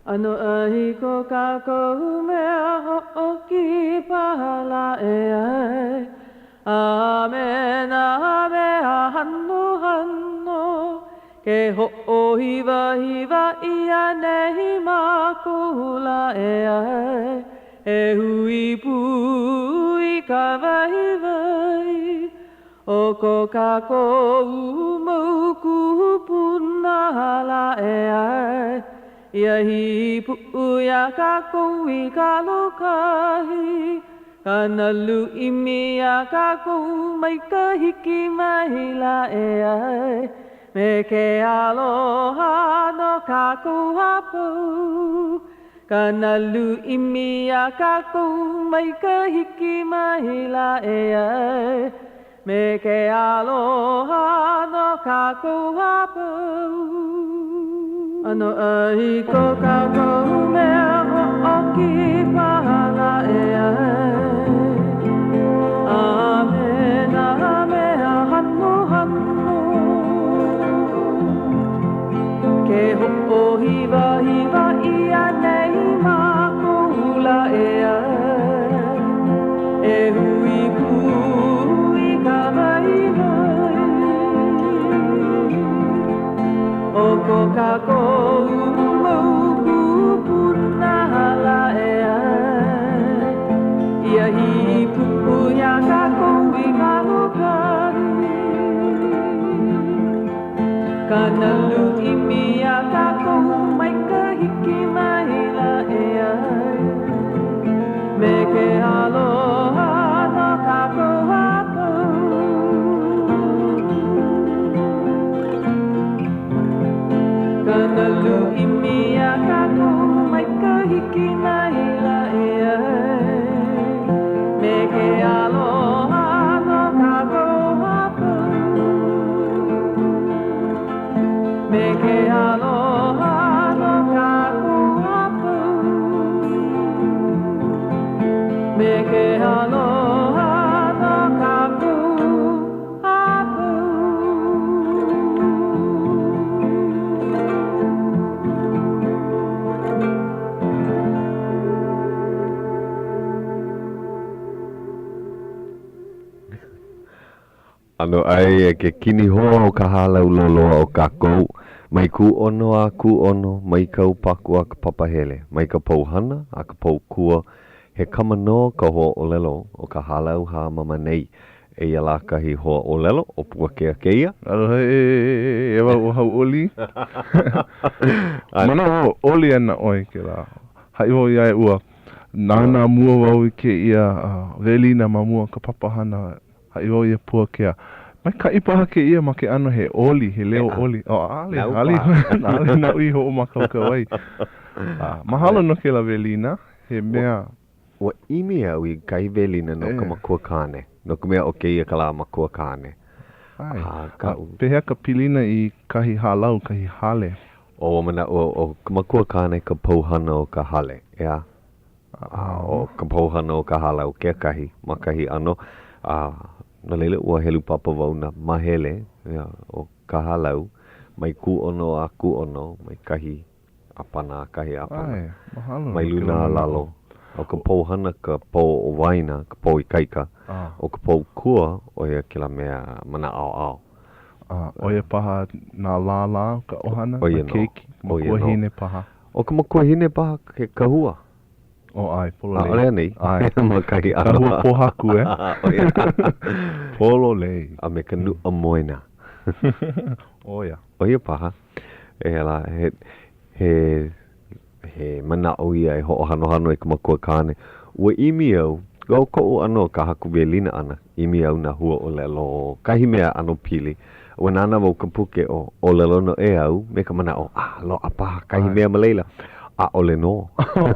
ʻAnoʻai ko kākou mea hoʻokipa lā e ʻae, A me nā mea hanohano, Ke hoʻohiwahiwa ʻia nei mākou lā e ʻae, E hui pū i ka waiwai O ko kākou mau kūpuna lā e ʻae, Ia hīpuʻu iā kākou i ka lōkahi, Ka nalu ʻimi iā kākou mai ka hiki mai lā e ʻae, Me ke aloha no kākou a pau, Ka nalu ʻimi iā kākou mai ka hiki mai lā e ʻae, Me ke aloha no kākou a pau. ʻAnoʻai ko kākou mea hoʻokipa lā e ʻae, A me nā mea hanohano. Ke hoʻohiwahiwa ʻia nei mākou lā e ʻae, E hui pū i ka waiwai O ko kākou mau kūpuna lā e ʻae, Ia hīpuʻu iā kākou i ka lōkahi. Ka nalu ʻimi iā kākou mai ka hiki mai lā e ʻae, Me ke aloha no kākou a pau. Ka nalu ʻimi iā kākou mai ka hiki mai lā e ʻae, Me ke aloha no kākou a pau. Me ke aloha no kākou a pau. Me ke aloha no kākou a pau. ʻAnoʻai e ke kinihoa o ka hālau loloa o kākou, mai kūʻono a kūʻono, mai kaupaku a ka papahele, mai ka pouhana a ka poukua, he kama nō ka hoa ʻōlelo o ka hālau hāmama nei. Eia lā kahi hoa ʻōlelo ʻo Puakea kēia. Aloha ē, e wau ʻo Hauʻoli. Manaʻo ʻoli ana ʻoe kēlā. Haʻi wau iā ia ua nānā mua wau i kēia welina ma mua o ka papahana Haʻi wau iā Puakea, Maikaʻi paha kēia ma ke ʻano he oli, he leo oli. Oh, ʻaʻole, ʻaʻole, ʻaʻole naʻu i hoʻomākaukau ai. Mahalo no kēlā welina, he mea. Ua ʻimi au i kahi welina no ka makua kāne, no ka mea ʻo kēia ka lā makua kāne. ʻAe. A pehea ka pilina i kahi hālau, kahi hale? ʻO ua manaʻo au, ʻo ka makua kāne ka pouhana o ka hale, ʻeā? A ʻo ka pouhana o ka hālau kekahi ma kahi ʻano, a no laila, ua helu papa wau nā māhele o ka hālau mai kūʻono a kūʻono, mai kahi ʻāpana a kahi ʻāpana, mai luna a lalo. ʻO ka pouhana ka pou o waena, ka pou ikaika. ʻO ka pou kua, ʻo ia kēlā mea ma nā ʻaoʻao. ʻO ia paha nā lālā o ka ʻohana, nā keiki, makuahine paha. ʻO ka makuahine paha ke kahua. ʻO ʻae, pololei. ʻAʻole anei? ʻAe. Ma kahi ʻano. Kahua pōhaku, e? ʻO ia. Pololei. A me ka nuʻa moena. ʻO ia. ʻO ia paha. E ala, he, he, he manaʻo ia e hoʻohanohano i ka makua kāne. Ua ʻimi au, ʻo koʻu ʻano ka haku welina ʻana, ʻimi au nā huaʻōlelo, kahi mea ʻano pili. Ua nānā wau ka puke ʻo ʻŌlelo Noʻeau me ka manaʻo, ah, loaʻa paha kahi mea ma laila. ʻAʻole nō.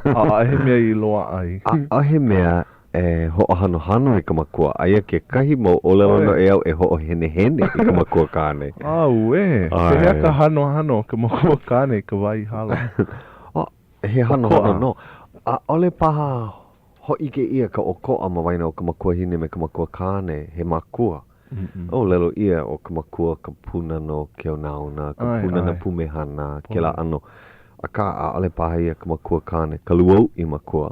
ʻAʻohe mea i loaʻa ai. ʻAʻohe mea e hoʻohanohano i ka makua. Aia kekahi mau ʻōlelo noʻeau e hoʻohenehene i ka makua kāne. Auē! Pehea ka hanohano o ka makua kāne i ka wā i hala? He hanohano nō. ʻAʻole paha Hōʻike ʻia ka ʻokoʻa ma waena o ka makuahine me ka makua kāne, he makua. ʻŌlelo ʻia ʻo ka makua ka pūnana o ke onaona, ka pūnana pumehana, kēlā ʻano. Akā, ʻaʻole paha ia ka makua kāne, ka lūauʻi makua,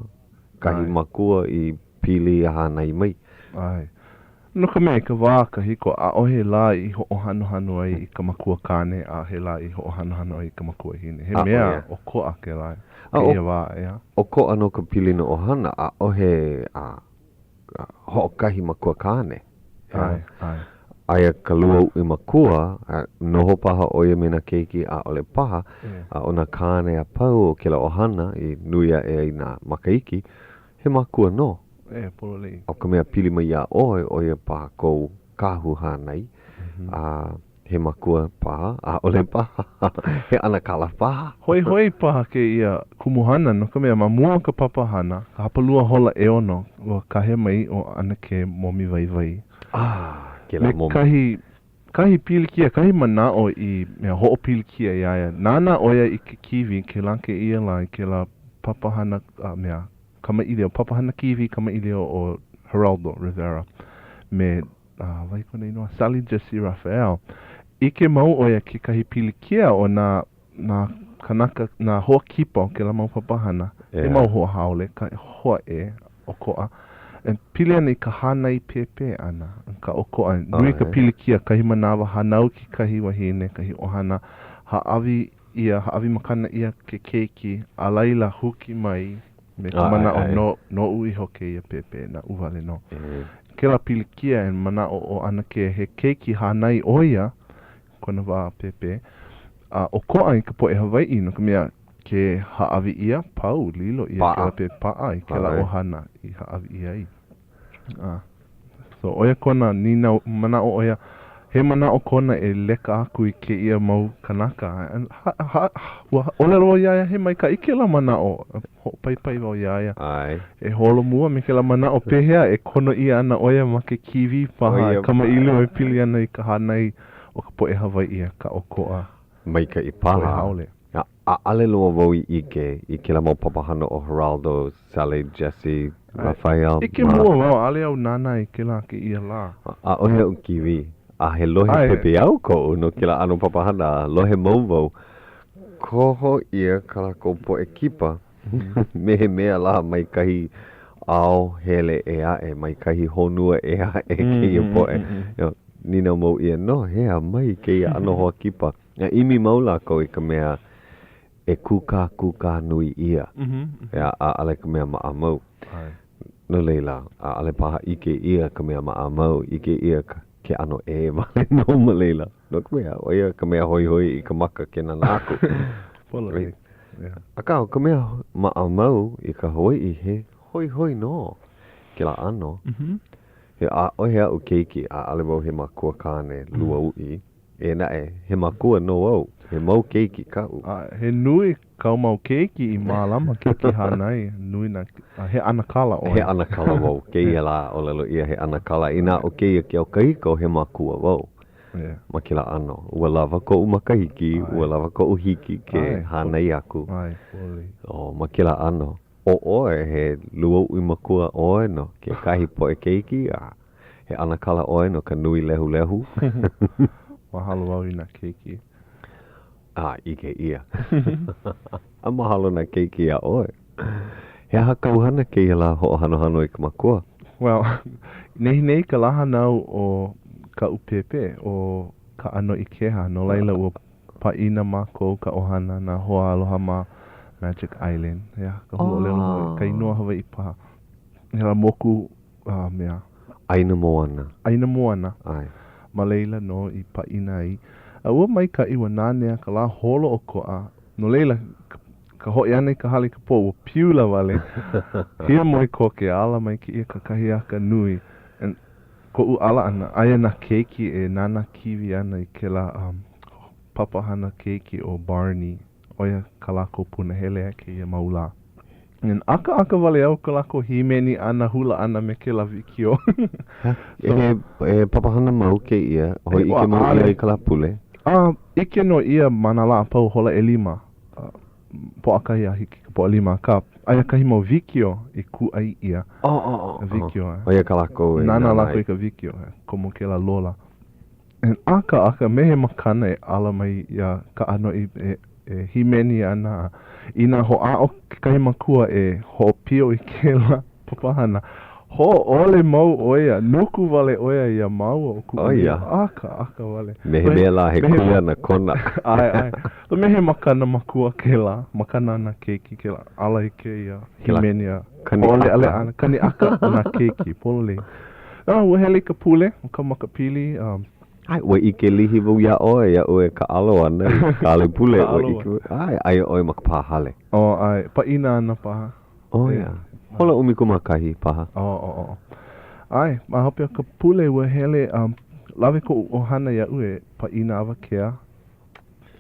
kahi makua i pili a hānai mai. ʻAe. No ka mea, i ka wā kahiko, ʻaʻohe lā i hoʻohanohano ai i ka makua kāne a he lā i hoʻohanohano ai i ka makuahine. He mea ʻokoʻa kēlā kēia wā, ʻeā? ʻOkoʻa nō ka pilina ʻohana, ʻaʻohe a hoʻokahi makua kāne. ʻAe, ʻae. Aia ka lūauʻi makua, a noho paha ʻo ia me nā keiki, ʻaʻole paha, a ʻo nā kāne a pau o kēlā ʻohana i nui aʻe ai nā makahiki, he makua nō. E, pololei. ʻO ka mea pili mai iā ʻoe, ʻo ia paha kou kahu hānai, a he makua paha, ʻaʻole paha, he ʻanakala paha. Hoihoi paha kēia kumuhana no ka mea, ma mua o ka papahana, ka hapalua hola ʻeono, ua kāhea mai ʻo ʻAnakē Momi Waiwai. Ah, kēlā Me momi. kahi, kahi pilikia, kahi manaʻo i mea hoʻopilikia iā ia. Nānā ʻo ia i ke kīwī kēlā kēia lā i kēlā papahana a mea kamaʻilio, papahana kīwī kamaʻilio ʻo Geraldo Rivera me, wahi kona inoa, Sally Jessy Raphael. ʻIke mau ʻo ia kekahi pilikia o nā, nā kanaka, nā hoa kipa o kēlā mau papahana, he mau hoa haole, ka hoa ʻē, ʻokoʻa, e pili ana i ka hānai pēpē ʻana, ka ʻokoʻa. Nui ka pilikia, kahi manawa hānau kekahi wahine, kahi ʻohana, hāʻawi ʻia, hāʻawi makana ʻia ke keiki, a laila huki mai me ka manaʻo no, noʻu iho kēia pēpē, naʻu wale nō. Kēlā pilikia e manaʻo ʻo ʻAnakē he keiki hānai ʻo ia, kona wā pēpē, a ʻokoʻa i ka poʻe Hawaiʻi, no ka mea, ke hāʻawi ʻia, pau, lilo ʻia kēlā pēpē paʻa i kēlā ʻohana i hāʻawi ʻia ai. A, so ʻo ia kona nīnau, manaʻo ʻo ia, he manaʻo kona e leka aku i kēia mau kanaka. Ha, ha, ua ʻōlelo wau iā ia, he maikaʻi kēlā manaʻo, hoʻopaipai wau iā ia. ʻAe. E holomua me kēlā manaʻo pehea e kono ʻia ana ʻo ia ma ke kīwī paha, e kamaʻilio e pili ana i ka hānai o ka poʻe Hawaiʻi a ka ʻokoʻa. Maikaʻi paha. Poʻe haole. ʻAʻole loa wau i ʻike i kēlā mau papahana o Geraldo, Sally, Jesse, Raphael, ʻIke mua wau, ʻaʻole au nānā i kēlā kēia lā. ʻAʻohe aʻu kīwī, a he lohe pepeiao koʻu no kēlā ʻano papahana, a lohe mau wau, koho ʻia kā lākou poʻe kipa me he mea lā mai kahi ao hele ʻē aʻe, mai kahi honua ʻē aʻe kēia poʻe. Nīnau mau ʻia, no hea mai kēia ʻano hoa kipa? A ʻimi mau lākou i ka mea e kūkākūkā nui ʻia, ʻeā, ʻaʻole ka mea maʻamau. No laila, ʻaʻole paha ʻike ʻia ka mea maʻamau, ʻike ʻia ke ʻano ʻē wale nō ma laila. No ka mea, ʻo ia ka mea hoihoi i ka maka ke nānā aku. Akā, ʻo ka mea maʻamau i ka Hawaiʻi, he hoihoi nō kēlā ʻano. He ʻaʻohe aʻu keiki, ʻaʻole wau he makua kāne lūauʻi. Eia naʻe, he makua nō au, he mau keiki kaʻu. A he nui kāu mau keiki i mālama keiki hānai, nui nā, a he ʻanakala ʻoe. He ʻanakala wau, kēia lā ʻōlelo ʻia he ʻanakala. Inā ʻo kēia ke au kahiko, he makua wau ma kēlā ʻano. Ua lawa koʻu makahiki, ua lawa koʻu hiki ke hānai aku. ʻO ma kēlā ʻano, ʻo ʻoe, he lūauʻi makua ʻoe no kekahi poʻe keiki, a He ʻanakala ʻoe no ka nui lehulehu. Mahalo wau i nā keiki. A, ʻike ʻia. A mahalo nā keiki iā ʻoe. He aha kāu hana kēia lā hoʻohanohano i ka makua? Well, nehinei ka lā hānau o kaʻu pēpē, ʻo Kaʻanoʻikeha, no laila ua pāʻina mākou ka ʻohana, nā hoa aloha ma Magic Island. He aha ka huaʻōlelo Hawaiʻi? Ka inoa Hawaiʻi paha. He lā moku a mea. ʻĀina moana. ʻĀina moana. ʻAe. Ma laila nō i pāʻina ai. A ua maikaʻi, ua nanea ka lā holoʻokoʻa. No laila, ka hoʻi ʻana i ka hale i ka pō, ua piula wale. Hiamoe koke, ala mai kēia kakahiaka nui. And koʻu ala ʻana, aia nā keiki e nānā kīwī ana i kēlā um, papahana keiki ʻo Barney. ʻO ia kā lākou punahele kēia mau lā. And ʻakaʻaka wale au ko lākou hīmeni ʻana, hula ʻana me kēlā wikiō. So, he, he papahana mau kēia, hōʻike mau ʻia i ka Lāpule? A, ʻike nō ʻia ma nā lā a pau hola ʻelima, Pōʻakahi a hiki ka Pōʻalima, akā, aia kahi mau wikiō i kūʻai ʻia. Oh, oh, oh, oh. Wikiō. ʻO ia kā lākou e nānā ai. Nānā lākou i ka wikiō, komo kēlā lola. And ʻakaʻaka me he makana e ʻala mai iā Kaʻanoʻi e. e hīmeni ana. Inā hoʻāʻo kekahi makua e hoʻopio i kēlā papahana, hōʻole mau ʻo ia, nuku wale ʻo ia iā māua ʻo kuʻu lima. ʻAkaʻaka wale. Me he mea lā he kuleana kona. ʻAe, ʻae. Me he makana makua kēlā, makana a nā keiki kēlā ala i kēia hīmeni a hōʻaleʻale ʻana, kani ʻaka o nā keiki, pololei. A ua hele i ka pule ʻo Kaumakapili, a. ʻAe, ua ʻike lihi wau iā ʻoe, iaʻu e kāʻalo ana i ka hale pule, ua ʻike wau, ʻae, aia ʻoe ma ka pā hale. Oh, ʻae, pāʻina ana paha. ʻO ia. Hola 11 paha. Oh, oh, oh. ʻAe, ma hope o ka pule ua hele a lawe koʻu ʻohana iaʻu e pāʻina awakea.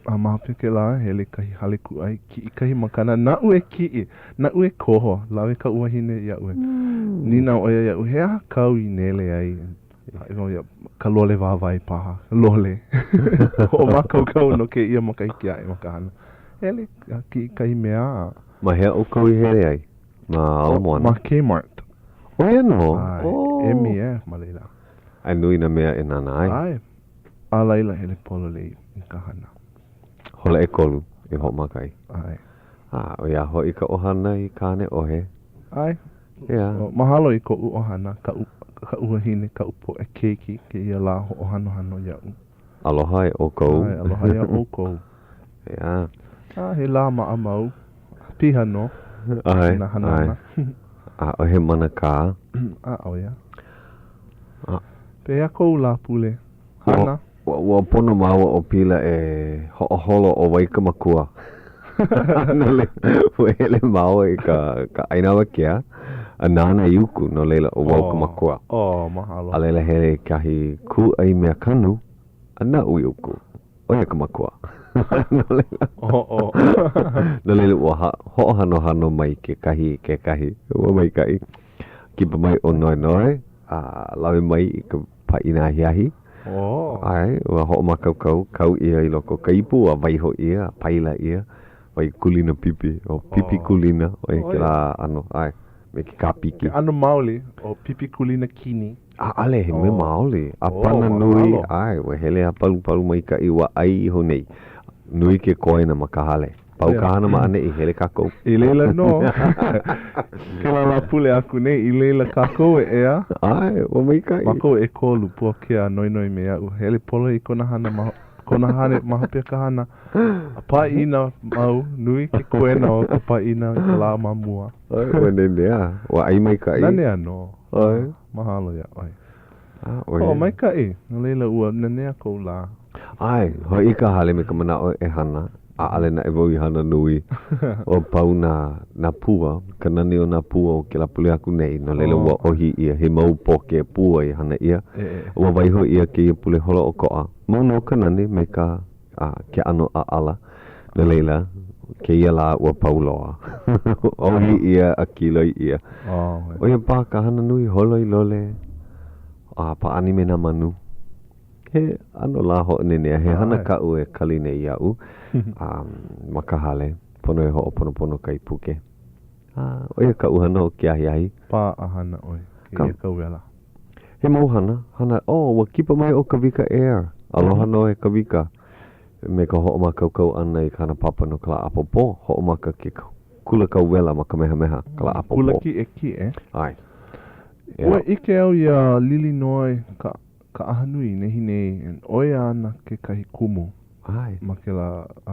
A ma hope o kēlā, hele i kahi hale kūʻai, kiʻi kahi makana, naʻu e kiʻi, naʻu e koho, lawe kaʻu wahine iaʻu e. Nīnau ʻo ia iaʻu, he aha kāu i nele ai? ʻO ia ka lole wāwae paha, lole. Hoʻomākaukau no kēia makahiki aʻe ma ka hana. Hele a kiʻi kahi mea a. Ma hea ʻoukou i hele ai? Ma Ala Moana? Ma Kmart. ʻO ia nō? ʻAe, emi e ma laila. A nui nā mea e nānā ai? ʻAe. A laila hele pololei i ka hana. Hola ʻekolu e hoʻomaka ai? ʻAe. A, ʻo ia hoʻi ka ʻohana i Kāneʻohe. ʻAe. ʻEā. Mahalo i koʻu ʻohana, kaʻu, kaʻu wahine, kaʻu poʻe keiki kēia lā hoʻohanohano iaʻu. Aloha e ʻoukou. ʻAe, aloha iā ʻoukou. ʻEā. A he lā maʻamau, piha nō ʻAe, nā hanana. ʻae. ʻAʻohe manakā. A, ʻo ia. A. Pehea kou Lāpule? Hana? Ua, ua pono māua ʻo Pila e hoʻoholo ʻo wai ka makua. No laila, ua hele māua i ka, ka ʻaina awakea, a nāna i uku, no laila, ʻo wau ka makua. Oh, mahalo. A laila hele i kahi kūʻai mea kanu, a naʻu i uku. ʻO ia ka makua. No laila, oh, oh. no laila ua ha, hoʻohanohano mai kekahi i kekahi. Ua maikaʻi. Kipa mai ʻo Noenoe, a lawe mai i ka pāʻina ahiahi. Oh. ʻAe, ua hoʻomākaukau, kau ʻia i loko o ka ipu, a waiho ʻia, a paila ʻia, wai kūlina pipi, ʻo pipi kūlina, ʻo ia kēlā ʻano, ʻae, me ke kāpiki. Ke ʻano maoli, ʻo pipi kūlina kini. ʻAʻole, he mea maoli. ʻĀpana nui, ʻae, ua hele a palupalu maikaʻi, ua ʻai iho nei. Nui ke koena ma ka hale. Pau ka hana ma ʻaneʻi, hele kākou. I laila nō. Kēlā Lāpule aku nei, i laila kākou e ʻeā. ʻAe, ua maikaʻi. Mākou ʻekolu, Puakea Noenoe me aʻu. Hele pono i kona hana ma kona hale ma hope o ka hana. A pāʻina mau, nui ke koena o ka pāʻina i ka lā ma mua. ʻAe, ua nanea. Ua ʻai maikaʻi. Nanea nō. ʻAe. Mahalo iā ʻoe. A, ʻo ia. Oh, maikaʻi. No laila, ua nanea kou lā. ʻAe, hoʻi i ka hale me ka manaʻo e hana, ʻaʻole naʻe wau i hana nui. Ua pau nā, nā pua, ka nani o nā pua o kēlā pule aku nei, no laila ua ʻohi ʻia he mau pōkē pua i hana ʻia. Ua waiho ʻia kēia pule holoʻokoʻa. Mau nō ka nani me ka, a, ke ʻano ʻaʻala. No laila, kēia lā ua pau loa. ʻOhi ʻia a kīloi ʻia. ʻO ia paha ka hana nui, holoi lole, a pāʻani me nā manu. He ʻano lā hoʻonenea, he hana kaʻu e kali nei iaʻu a ma ka hale, pono e hoʻoponopono kahi puke. A ʻo ia kaʻu hana o ke ahiahi. Paʻahana ʻoe kēia kauwela. He mau hana, hana, oh, ua kipa mai ʻo Kawika Air. Aloha nō e Kawika. Me ka hoʻomākaukau ʻana i kāna papa no ka lā ʻapōpō, hoʻomaka ke kula kauwela ma Kamehameha ka lā ʻapōpō. Kula kiʻekiʻe. ʻAe. Ua ʻike au iā Lilinoe ka Kaʻahanui i nehinei, ʻo ia ana kekahi kumu ʻAe. ma kēlā,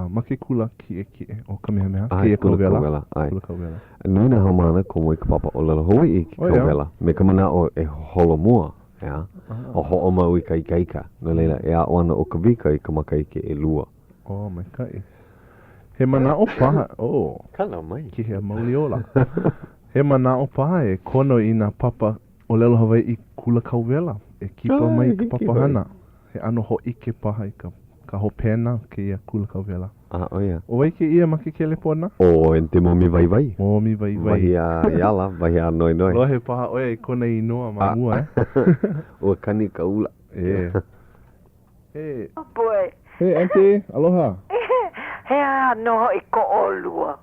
ma ke kula kiʻekiʻe ʻo Kamehameha, ʻAe, kēia kula kauwela. kauwela, ʻae. Kula kauwela. Nui nā haumāna komo i ka papa ʻōlelo Hawaiʻi i ke ʻO ia. kauwela, me ka manaʻo e holomua, ʻeā, o hoʻomau i ka ikaika. No laila, e aʻo ana ʻo Kawika i ka makahiki ʻelua. Oh, maikaʻi. He manaʻo paha, oh. Kala mai. Kihea mauli ola. He manaʻo paha e kono i nā papa ʻōlelo Hawaiʻi kula kauwela e kipa mai i ka papahana. He ʻano hōʻike paha i ka ka hopena o kēia kula kauwela. A, ʻo ia. ʻO wai kēia ma ke kelepona? ʻO Aunty Momi Waiwai. Momi Waiwai. Wahi a Iala, wahi a Noenoe. Lohe paha ʻoe i kona inoa ma mua, eh? Ua kani ka ula. E. Hey. Oh boy. Hey, Aunty, aloha. He aha nō hoʻi ko ʻolua?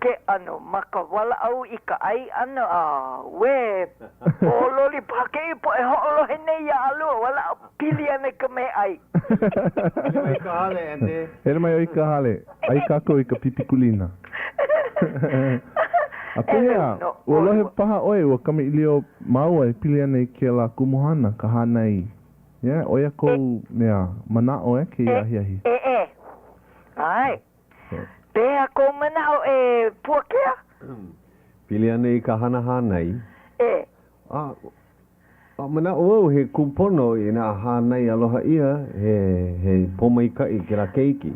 ke ʻano ma ka walaʻau i ka ʻai ʻana, a uē, pōloli paha kēia poʻe hoʻolohe nei iā ʻolua, walaʻau pili ana i ka meaʻai. Hele mai i ka hale, Aunty. Hele mai ʻoe i ka hale, ʻai kākou i ka pipi kūlina. A pehea, ua lohe paha ʻoe ua kamaʻilio māua e pili ana i kēlā kumuhana, ka hānai. Yeah, ʻo ia kou mea manaʻo e kēia ahiahi. E, e, ʻae. Pehea kou manaʻo e Puakea? Pili ana i ka hana hānai. E. A, a manaʻo au he kūpono inā hānai aloha ʻia, he, he pōmaikaʻi kēlā keiki.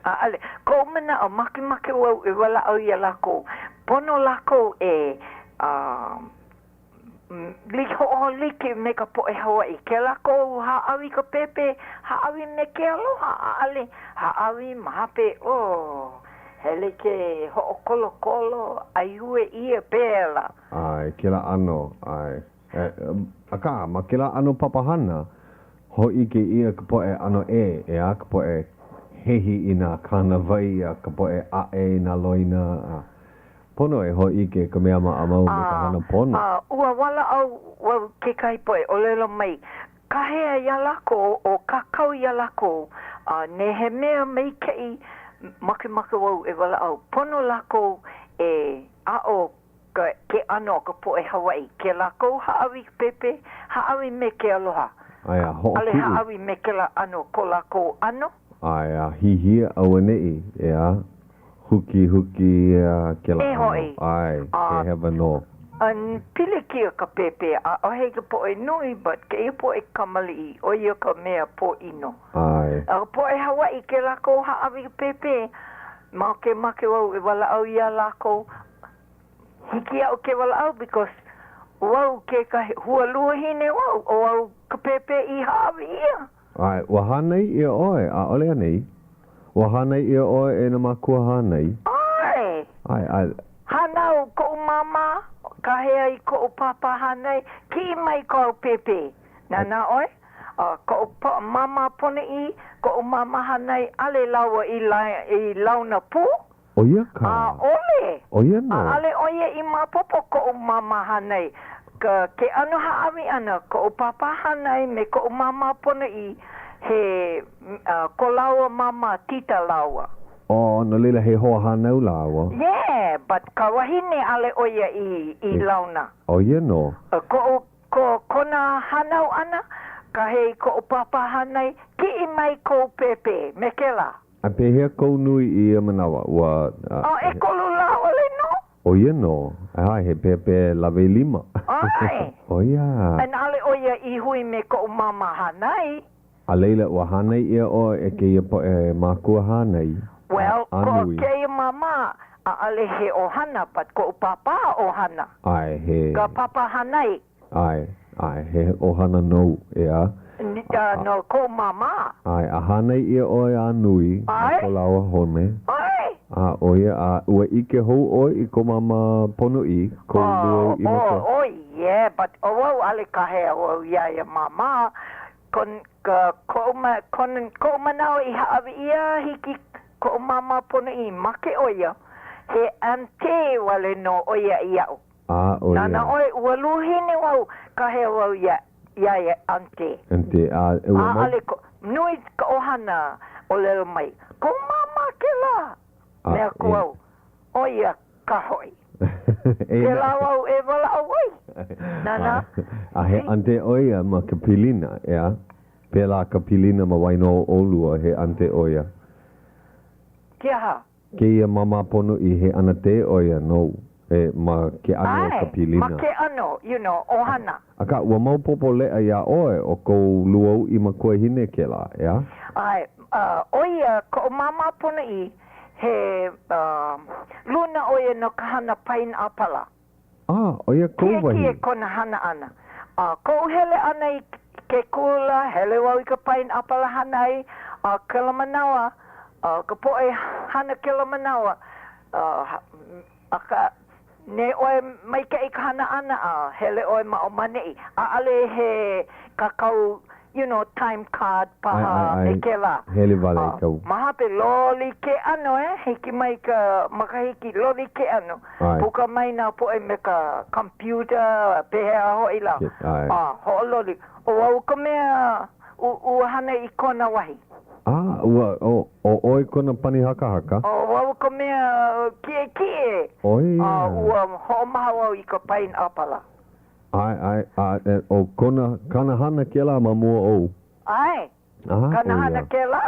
ʻAʻole. Koʻu manaʻo, makemake wau e walaʻau iā lākou. Pono lākou e, a, Hoʻolike me ka poʻe Hawaiʻi. Ke lākou hāʻawi i ka pēpē, hāʻawi me ke aloha, ʻaʻole hāʻawi ma hape, oh, hele ke hoʻokolokolo, ʻaihue ʻia pēlā. ʻAe, kēlā ʻano, ʻae. Akā, ma kēlā ʻano papahana, hōʻike ʻia ka poʻe ʻano ʻē, ʻeā, ka poʻe hehi i nā kānāwai a ka poʻe ʻaʻe i nā loina, a Pono e hōʻike ka mea maʻamau me ka hana pono. A ua walaʻau wau kekahi poʻe ʻōlelo mai, Kāhea iā lākou, o kākau iā lākou, a ne he mea maikaʻi, makemake wau e walaʻau. Pono lākou e aʻo ke ʻano o ka poʻe Hawaiʻi, ke lākou hāʻawi pēpē, hāʻawi me ke aloha, Aia, ʻaʻole hoʻokuʻu. hāʻawi me kēlā ʻano ko lākou ʻano. ʻAe, a hihia auaneʻi, ʻeā, hukihuki ʻia kēlā E ʻano, hoʻi, ʻae, a he hewa nō. A pilikia ka pēpē, ʻaʻohe ka poʻe nui, but kēia poʻe kamaliʻi, ʻo ia ka mea pōʻino. ʻAe. A ka poʻe Hawaiʻi, ke lākou hāʻawi i ka pēpē, makemake wau e walaʻau iā lākou, hiki iaʻu ke walaʻau because wau kekahi hua luahine wau, ʻo au ka pēpē i hāʻawi ʻia. ʻAe, ua hānai ʻia ʻoe, ʻaʻole anei? Ua hānai ʻia ʻoe e nā mākua hānai? ʻAe. ʻAe, ʻae. Hānau koʻu māmā, kāhea i koʻu pāpā hānai, kiʻi mai kāu pēpē. Nānā ʻoe, a koʻu māmā ponoʻī, koʻu māmā hānai, ʻaʻole lāua i i launa pū. ʻO ia ka. ʻAʻole. ʻO ia nō. ʻAʻole ʻo ia i maopopo koʻu māmā hānai. Ka, ke ʻano hāʻawi ʻana, koʻu pāpā hānai me koʻu māmā ponoʻī, he, ko lāua māmā tita lāua. Oh, no laila he hoahānau lāua. Yeah, but ka wahine ʻaʻole ʻo ia i, i launa. ʻO ia nō. Koʻu, ko, kona hānau ʻana, kāhea i koʻu pāpā hānai, kiʻi mai kou pēpē me kēlā. A pehea kou nui i ia manawa, ua. A ʻekolu lā wale nō. ʻO ia nō, ʻae, he pēpē lawe lima. ʻAe. ʻO ia. And ʻaʻole ʻo ia i hui me koʻu māmā hānai. A laila, ua hānai ʻia ʻoe e kēia poʻe mākua hānai, Well, a ko nui. kēia māmā, ʻaʻole he ʻohana, but koʻu pāpā ʻohana. ʻAe, he. Ka pāpā hānai. ʻAe, ʻae, he ʻohana nou, ʻeā. A, no koʻu māmā. ʻAe, a hānai ʻia ʻoe a nui ma ko lāua home. ʻAe. A, ʻo ia, a ua ʻike hou ʻoe i ko māmā ponoʻī, kou lūauʻi makua. Oh, oh, yeah, but ʻo wau ʻaʻole kāhea wau iā ia māmā, kon, ka, koʻu ma, kon, koʻu manaʻo i hāʻawi ʻia, hiki koʻu māmā ponoʻī, make ʻo ia, he auntie wale nō ʻo ia iaʻu. A, ʻo ia. Nānā ʻoe, ua luahine wau, kāhea wau iā, iā ia, Auntie. Auntie, a, ua mau. ʻAʻole ko, nui ka ʻohana ʻōlelo mai, Kou māmā kēlā! Mea aku au, ʻO ia ka hoʻi. Pēlā wau e walaʻau ai. Nānā. A he auntie ʻo ia ma ka pilina, ʻeā? Pēlā ka pilina ma waena o ʻolua, he auntie ʻo ia. Ke aha? Kēia māmā ponoʻī he ʻanatē ʻo ia nou, e, ma ke ʻano o ka pilina. ʻAe, ma ke ʻano, you know, ʻohana. Akā, ua maopopo leʻa iā ʻoe, ʻo kou lūauʻi makuahine kēlā, ʻeā? ʻAe, ʻo ia koʻu māmā ponoʻī, he luna ʻo ia no ka hana paina ʻāpala. A, ʻo ia kou wahi. Kiʻekiʻe kona hana ʻana. A koʻu hele ʻana i ke kula, hele wau i ka paina ʻāpala hana ai, a kēlā manawa, a ka poʻe hana kēlā manawa, akā, ne ʻoe maikaʻi ka hana ʻana, a hele ʻoe ma o maneʻi. ʻAʻole he kākau. you know, time card ʻAe, paha ʻae, me ʻae. kēlā. Hele wale i A ka. ma hope loli ke ʻano, eh, hiki mai ka makahiki, loli ke ʻano. ʻAe. Puka mai nā poʻe me ka computer, pehea hoʻi lā. Ke, ʻae. A hoʻololi. ʻO au ka mea u, ua hana i kona wahi. A, ua, ʻo, ʻo ʻoe kona pani hakahaka? ʻO au ka mea kiʻekiʻe. ʻO A ia. ua hoʻomaha wau i ka paina ʻāpala. ʻAe, ʻae, a e, ʻo kona, kāna hana kēlā ma mua ou? ʻAe, A, ʻo kāna hana ia. kēlā.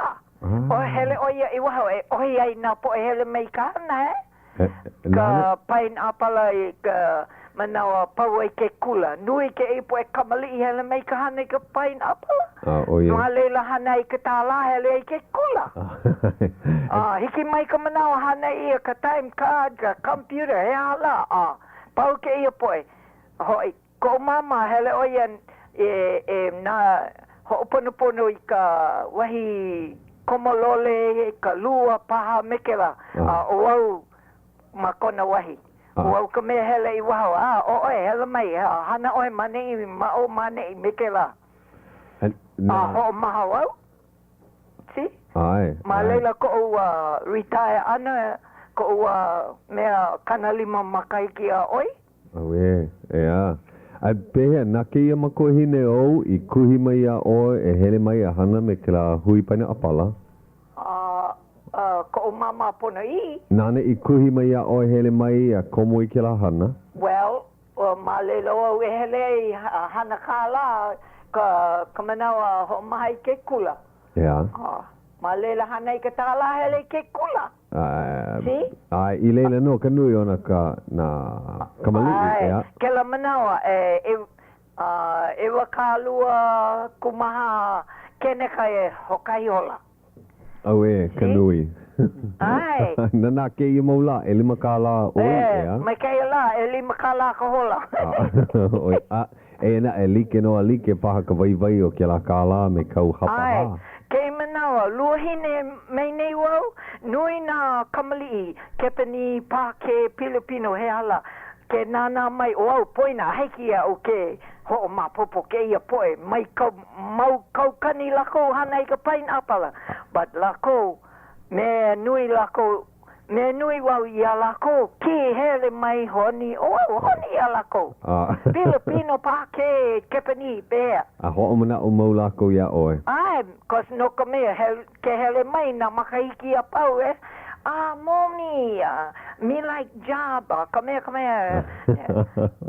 ʻO A. hele ʻo ia i waho e ʻohi ai nā poʻe hele mai i ka hana, eh? E, e, nāna? Ka paina ʻāpala i ka manawa pau ai ke kula. Nui kēia poʻe kamaliʻi hele mai i ka hana i ka paina ʻāpala. A, ʻo ia. Ma laila hana ai ka tālā hele ai i ke kula. A hiki mai ka manawa hana ʻia ka time card, ka computer, he aha lā, a pau kēia poʻe. Hoʻi koʻu māmā, hele ʻo ia e, e nā hoʻoponopono i ka wahi komo lole, ka lua paha me kēlā, a ʻo au ma kona wahi. ʻO au ka mea hele i waho, a ʻo ʻoe, hele mai, a hana ʻoe ma neʻi, ma ʻō ma ʻaneʻi me kēlā. A hoʻomaha wau, see? ʻAe, Ma ʻae. laila koʻu retire ʻana, koʻu mea 50 makahiki a ʻoi. Auē, ʻeā. A pehea, na kēia makuahine ou i kuhi mai iā ʻoe e hele mai a hana me kēlā hui paina ʻāpala? A, a, koʻu māmā ponoʻī. Nāna i kuhi mai iā ʻoe hele mai a komo i kēlā hana? Well, ma laila au e hele ai a hana kālā ka, ka manawa hoʻomaha i ke kula. ʻEā. A, ma laila hana i ka tālā hele i ke kula. ʻAe, ʻae, i laila nō ka nui o nā ka, nā kamaliʻi, ʻAe, ʻeā. kēlā manawa, e, e, a, 24 keneka e hoʻokahi hola. Auē, ka See? nui. ʻAe. Na nā kēia mau lā, ʻelima kālā ʻoi, E, ʻeā. mai kēia lā, ʻelima kālā ka hola. ʻOi, a, Eia naʻe, like nō a like paha ka waiwai o kēlā kālā me kāu ʻAe, hapahā. kēia manawa, luahine mai nei wau, nui nā kamaliʻi, Kepanī, Pākē, Pilipino, he aha lā, ke nānā mai ʻo au, poina a hiki iaʻu ke hoʻomaopopo kēia poʻe mai kau, mau kaukani lākou hana i ka paina ʻāpala, but lākou, mea nui lākou Mea nui wau iā lākou, ke hele mai honi ʻo au, honi iā lākou. Pilipino, Pākē, Kepanī, pehea? A hoʻomanaʻo mau lākou iā ʻoe. ʻAe, cause no ka mea, he, ke hele mai nā makahiki a pau, eh, ah, mommy, ah, me like job, ah, ka mea, ka mea,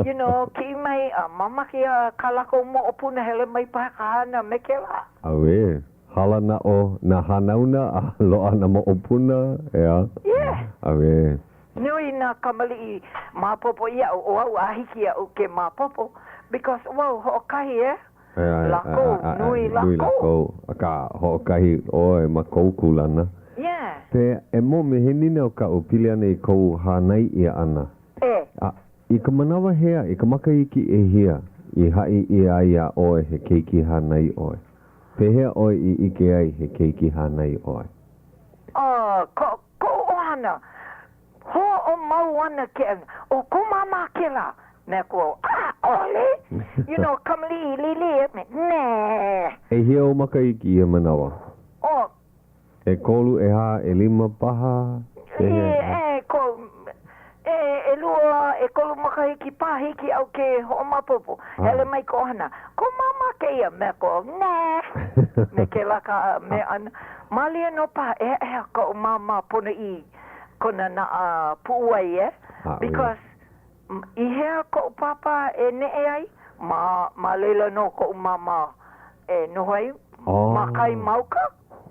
you know, kiʻi mai, a mamake a kā lākou moʻopuna hele mai paha ka hana me kēlā. Auē. Hala naʻo nā hanauna a loaʻa nā moʻopuna, ʻeā? Yeah. Auē. Nui nā kamaliʻi maopopo iaʻu, ʻo au a hiki iaʻu ke maopopo, because ʻo au hoʻokahi, eh? ʻEā, Lākou, ʻae, nui nui lākou. lākou, akā, hoʻokahi ʻoe ma kou kūlana. Yeah. Pe, e Mommy, he nīnau kaʻu pili ana i kou hānai ʻia ʻana. E. A, i ka manawa hea, i ka makahiki ʻehia i haʻi ʻia ai iā ʻoe he keiki hānai ʻoe? Pehea ʻoe i ʻike ai he keiki hānai ʻoe? A ko, koʻu ʻohana, hoʻomau ana ke ʻana, ʻo kō māmā kēlā. Mea aku au, ʻAʻole! You know, kamaliʻi lili, me, nē. ʻEhia ou makahiki i ia manawa? ʻO. ʻEkolu, ʻehā, ʻelima paha, pehea? E, ko, e, ʻelua, ʻekolu makahiki paha hiki iaʻu ke hoʻomaopopo. Hele mai ka ʻohana, Kō māmā kēia, mea aku au, Nē! Me kēlā ka mea ʻana. Malia nō paha, ʻehaʻeha koʻu māmā ponoʻī kona naʻa puʻuwai, eh? Because I hea koʻu pāpā e neʻe ai? Ma, ma laila nō koʻu māmā e noho ai, ma kai ma uka.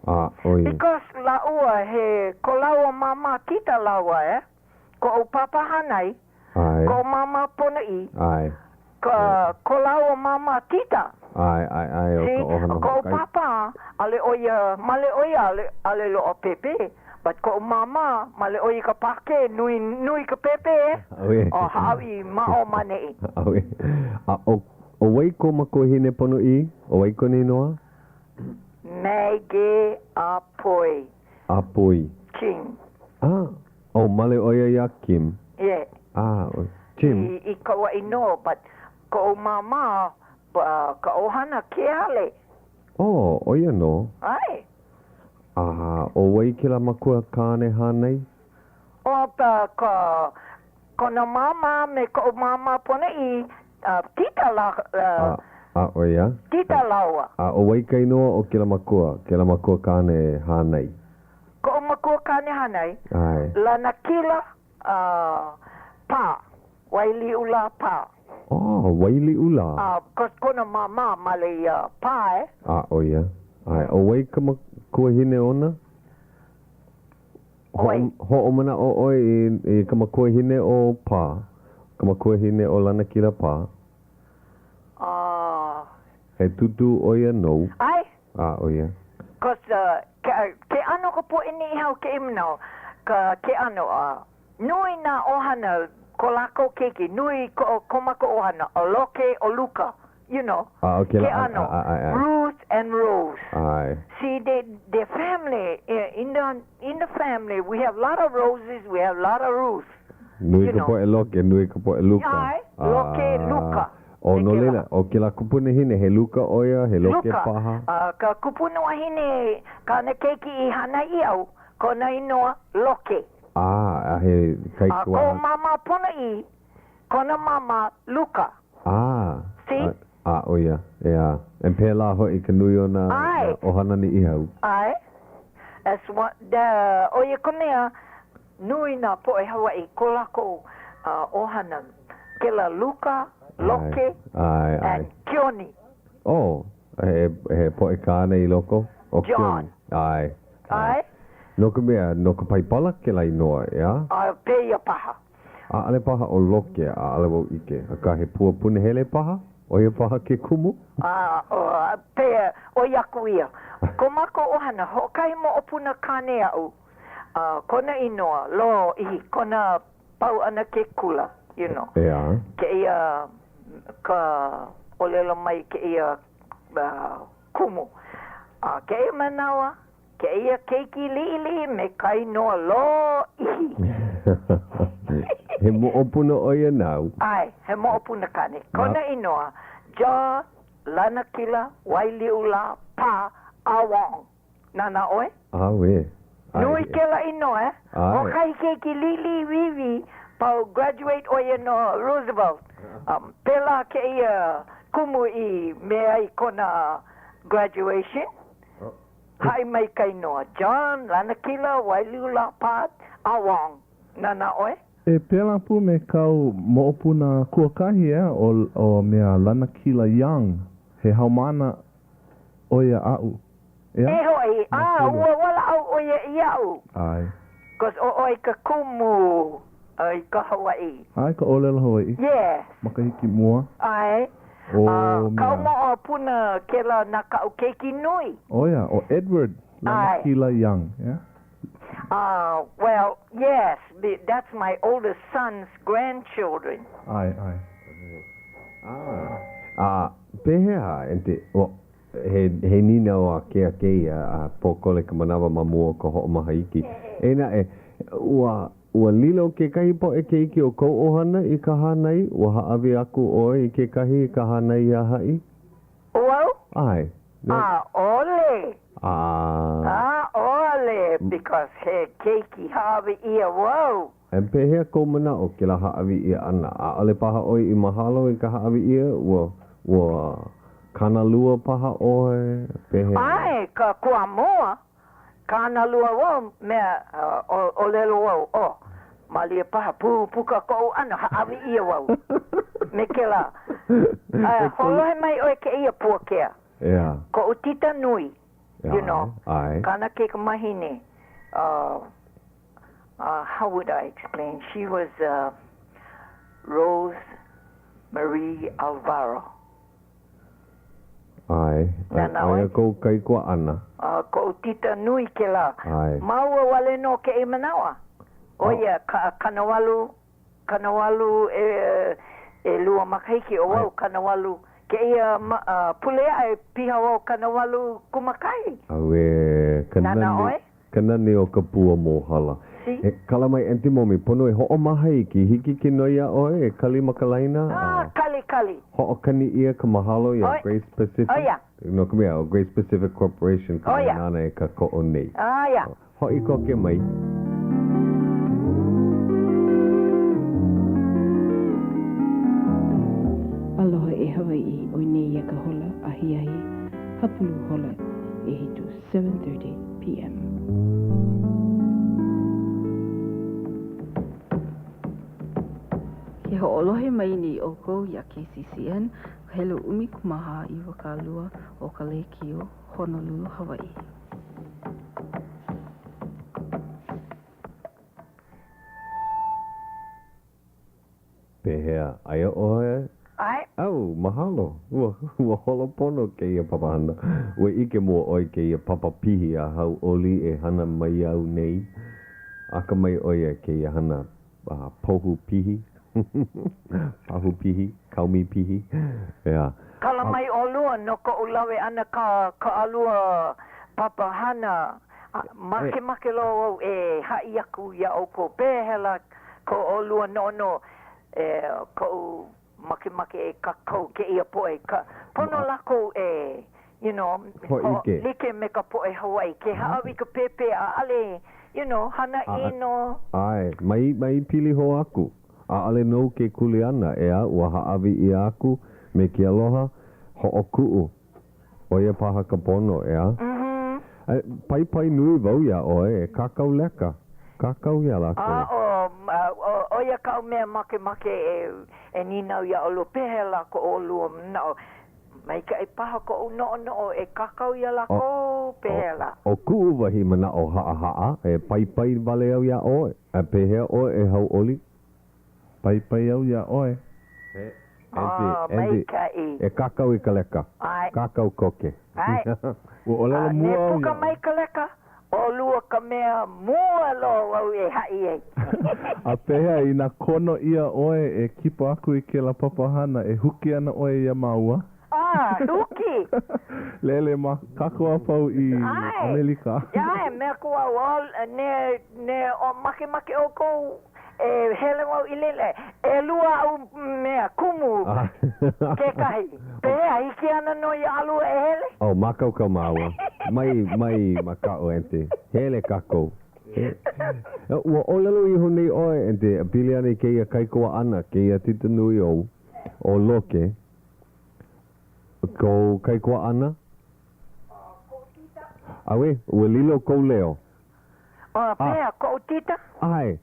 A, ʻo ia. Because lāua, he ko lāua māmā tita lāua, eh? Koʻu pāpā hānai, ʻAe. koʻu māmā ponoʻī, ʻAe. ka, ko lāua māmā tita. ʻAe, ʻae, ʻae, ʻo See, ka ʻohana koʻu hoʻokahi. pāpā, ʻaʻole ʻo ia, male ʻo ia, ʻaʻole, ʻaʻole loaʻa pēpē. But koʻu māmā, male ʻo ia i ka Pākē, nui, nui ka pēpē, eh? ʻAuē. O hāʻawi ma ʻō ma ʻaneʻi. ʻAuē. A ʻo, ʻo wai kō makuahine ponoʻī? ʻO wai kona inoa? Maggie Apoi. Apoi. Ching. Ah, oh, male ʻo ia iā Kim. Yeah. Ah, ʻo Kim. I, i Kauaʻi nō, but koʻu māmā, ka ʻohana Keale. Oh, ʻo ia nō. ʻAe. A ʻo wai kēlā makua kāne hānai? ʻO ka, ka, kona māmā me koʻu māmā ponoʻī, a tita lā, a, a ʻo ia? Tita lāua. A ʻo wai ka inoa o kēlā makua, kēlā makua kāne hānai? Koʻu makua kāne hānai, ʻAe. Lanakila, a, Pā, Wailiʻulā Pā. Oh, Wailiʻulā. A, cause kona māmā male iā Pā, eh. A, ʻo ia. ʻAe, ʻo wai ka makuahine ona? ʻOe. Hoʻomanaʻo ʻoe i, i ka makuahine o Pā, ka makuahine o Lanakila Pā? A. He tūtū ʻo ia nou? ʻAe. A, ʻo ia. Cause, uh, ke, ke ʻano ka poʻe Niʻihau kēia manawa, ka, ke ʻano, uh, nui nā ʻohana, ko lākou keiki, nui ko, ko mākou ʻohana, ʻo Loke, ʻo Luka. You know, A, ʻo ke kēlā, ʻano, ʻae, ʻae, ʻae. Ruth and Rose. ʻAe. See, they, their family, in the, in the family, we have lot of Roses, we have lot of Ruth. Nui You ka know. poʻe Loke, nui ka poʻe Luka. ʻAe, Loke, Luka. ʻO Me no kēlā. laila, ʻo kēlā kupunahine, he Luka ʻo ia, he Loke Luka. paha? A ka kupunawahine, kāna keiki i hānai iaʻu, kona inoa, Loke. A, a he A koʻu kaikuaʻana. māmā ponoʻī, Kona māmā, Luka. A, See? a, a, ʻo ia, ʻeā. And pēlā hoʻi ka nui o nā, ʻAe. nā ʻohana Niʻihau. ʻAe. That's one, the, ʻo ia ka mea, nui nā poʻe Hawaiʻi, ko lākou ʻohana, kēlā Luka, Loke, ʻAe, ʻae. and Keoni. Oh, he, he poʻe kāne i loko o John. Keoni. ʻAe. ʻAe. No ka mea, no ka Paipala kēlā inoa, ʻeā? A, pēia paha. ʻAʻole paha ʻo Loke, ʻaʻole wau ʻike, akā he pua punahele paha? ʻO ia paha ke kumu? A, ʻo, pehea, ʻoi aku ia. Ko mākou ʻohana, hoʻokahi moʻopuna kāne aʻu, a kona inoa, lōʻihi, kona pau ʻana ke kula, you know. ʻEā. Kēia, ka ʻōlelo mai kēia kumu. A kēia manawa, Kēia keiki liʻiliʻi me ka inoa lōʻihi. He moʻopuna ʻo ia nāu? ʻAe, he moʻopuna kāne. Kona inoa, John Lanakila Wailiʻulā Pā Awong. Nānā ʻoe? ʻAuē. Nui kēlā inoa, eh? ʻAe. Hoʻokahi keiki liʻiliʻi wīwī, pau graduate ʻo ia no Roosevelt. Um, pēlā kēia kumu i mea ai kona graduation. Haʻi mai ka inoa, John Lanakila Wailiʻulā Pā Awong. Nānā ʻoe? E pēlā pū me kāu moʻopuna kuakahi, ʻeā, ʻo, ʻo mea Lanakila Young, he haumāna ʻo ia aʻu, ʻeā? E hoʻi, a ua walaʻau ʻo ia iaʻu. ʻAe. Cause ʻo ʻoe ka kumu i ka Hawaiʻi. ʻAe, ka ʻōlelo Hawaiʻi. Yes. Makahiki mua. ʻAe. ʻO A mea. kaʻu moʻopuna kēlā na kaʻu keiki nui. ʻO ia, ʻo Edward Lanakila Young, ʻeā? Uh, well, yes, that's my oldest son's grandchildren. ʻAe, ʻae. Ah, a pehea, Aunty, well, he, he nīnau ākea kēia, a pōkole ka manawa ma mua o ka hoʻomaha iki. Eia naʻe, ua Ua lilo kekahi poʻe keiki o kou ʻohana i ka hānai? Ua hāʻawi aku ʻoe i kekahi i ka hānai iā haʻi? ʻO au? ʻAe. ʻAʻole. A. ʻAʻole, because he keiki hāʻawi ʻia wau. A pehea kou manaʻo kēlā hāʻawi ʻia ʻana? ʻAʻole paha ʻoe i mahalo i ka hāʻawi ʻia? Ua, ua kānalua paha ʻoe? Pehea? ʻAe, ka kuamua. Kānalua wau, mea, ʻōlelo wau, oh, malia paha, pū, puka koʻu ʻano, hāʻawi ʻia wau me kēlā. A hoʻolohe mai ʻoe kēia puakea. Yeah. Koʻu tita nui, you know, ʻAe. kāna kaikamahine, uh, uh, how would I explain, she was, uh, Rose Marie Alvaro. ʻAe, Nānā ʻo ia ʻoe? kou kaikuaʻana. A koʻu tita nui kēlā. ʻAe. Māua wale nō kēia manawa. ʻO ia ka 80, 80 e, ʻelua makahiki, ʻo wau 80. Kēia pule aʻe piha wau 80 kūmākahi. Auē, ka Nānā nani, ʻoe? ka nani o ka pua mōhala. See? E kala mai Aunty Momi, pono e hoʻomaha iki, hiki ke noi iā ʻoe e kali ma ka laina? A, kali. Kalikali. Hoʻokani ʻia ka mahalo iā ʻOe. Grace Pacific. ʻO ia. No ka mea, ʻo Grace Pacific Corporation ka ʻO mea ia. nāna e kākoʻo nei. ʻO ia. Hoʻi koke mai. Aloha e Hawaiʻi, ʻoi nei ia ka hola ahiahi hapulu hola ʻehitu, 7:30 PM. Ke hoʻolohe mai nei ʻoukou iā KCCN, ka helu 14 20 o ka lēkiō Honolulu, Hawaiʻi. Pehea, aia ʻoe? ʻAe. Au, mahalo. Ua, ua holo pono kēia papahana. Ua ʻike mua ʻoe i kēia papa pihi a hauʻoli e hana mai au nei. Akamai ʻo ia i kēia hana a pohu pihi, pahu pihi, kaomi pihi, ʻeā. Kala mai ʻolua no koʻu lawe ʻana ka ka ʻalua papahana. Makemake loa wau e haʻi aku iā ʻoukou pehea lā ko ʻolua noʻonoʻo e koʻu Makemake e kākau kēia poʻe ka pono lākou e you know Hōʻike. like me ka poʻe Hawaiʻi ke hāʻawi ka pēpē ʻaʻale you know hana ʻino. ʻAe, mai mai pili hou aku. ʻAʻole nou ke kuleana, ʻeā, ua hāʻawi ʻia aku me ke aloha hoʻokuʻu. ʻO ia paha ka pono, ʻeā? A paipai nui wau iā ʻoe e kākau leka. Kākau iā lākou. A ʻo, ʻo ia kaʻu mea makemake e, e nīnau iā ʻolua, pehea lā ko ʻolua manaʻo? Maikaʻi paha koʻu noʻonoʻo e kākau iā lākou, pehea lā? ʻO kuʻu wahi manaʻo haʻahaʻa, e paipai wale au iā ʻoe. A pehea ʻoe e hauʻoli? Paipai au iā ʻoe. E, Angie, Angie, maikaʻi. e kākau i ka leka. ʻAe. Kākau koke. ʻAe. Ua ʻōlelo A mua ne au puka iā ʻoe. mai ka leka, ʻolua ka mea mua loa wau e haʻi ai. A pehea, inā kono ʻia ʻoe e kipa aku i kēlā papahana, e huki ana ʻoe iā māua? A, huki! Lele ma kākou a pau i ʻAe. ʻAmelika. ʻAe, mea aku au, ne, ne, o makemake ʻoukou E hele wau i laila, ʻelua aʻu mea kumu kekahi. Pehea, hiki ana nō iā ʻolua e hele? Oh, mākaukau māua. Mai, mai makaʻu, Aunty. Hele kākou. Ua ʻōlelo iho nei ʻoe, Aunty, e pili ana i kēia kaikuaʻana, kēia tita nui ou, ʻo Loke, kou kaikuaʻana? Auē, ua lilo kou leo. A pehea koʻu tita? ʻAe.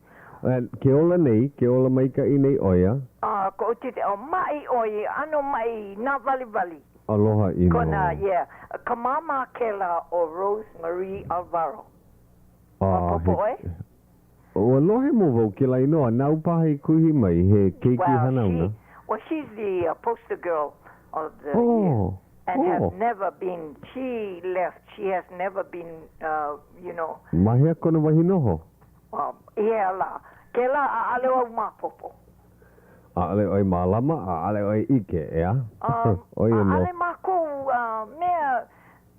Ke ola nei, ke ola maikaʻi nei ʻo ia. A koʻu tita, o maʻi ʻo ia, ʻano maʻi nāwaliwali. Aloha ʻino. Kona, yeah. Ka māmā kēlā o Rose Marie Alvaro. Maopopo ʻoe? Ua lohe mua wau kēlā inoa, nāu paha i kuhi mai, he keiki Well, hanauna. she, well, she's the poster girl of the year. Oh, And oh. have never been, she left, she has never been, uh, you know. Ma hea kona wahi noho? Um, i hea lā? Kēlā ʻaʻole wau maopopo. ʻAʻole ʻoe mālama, ʻaʻole ʻoe ʻike, ʻeā? Um, ʻO ia nō. ʻaʻole mākou, uh, mea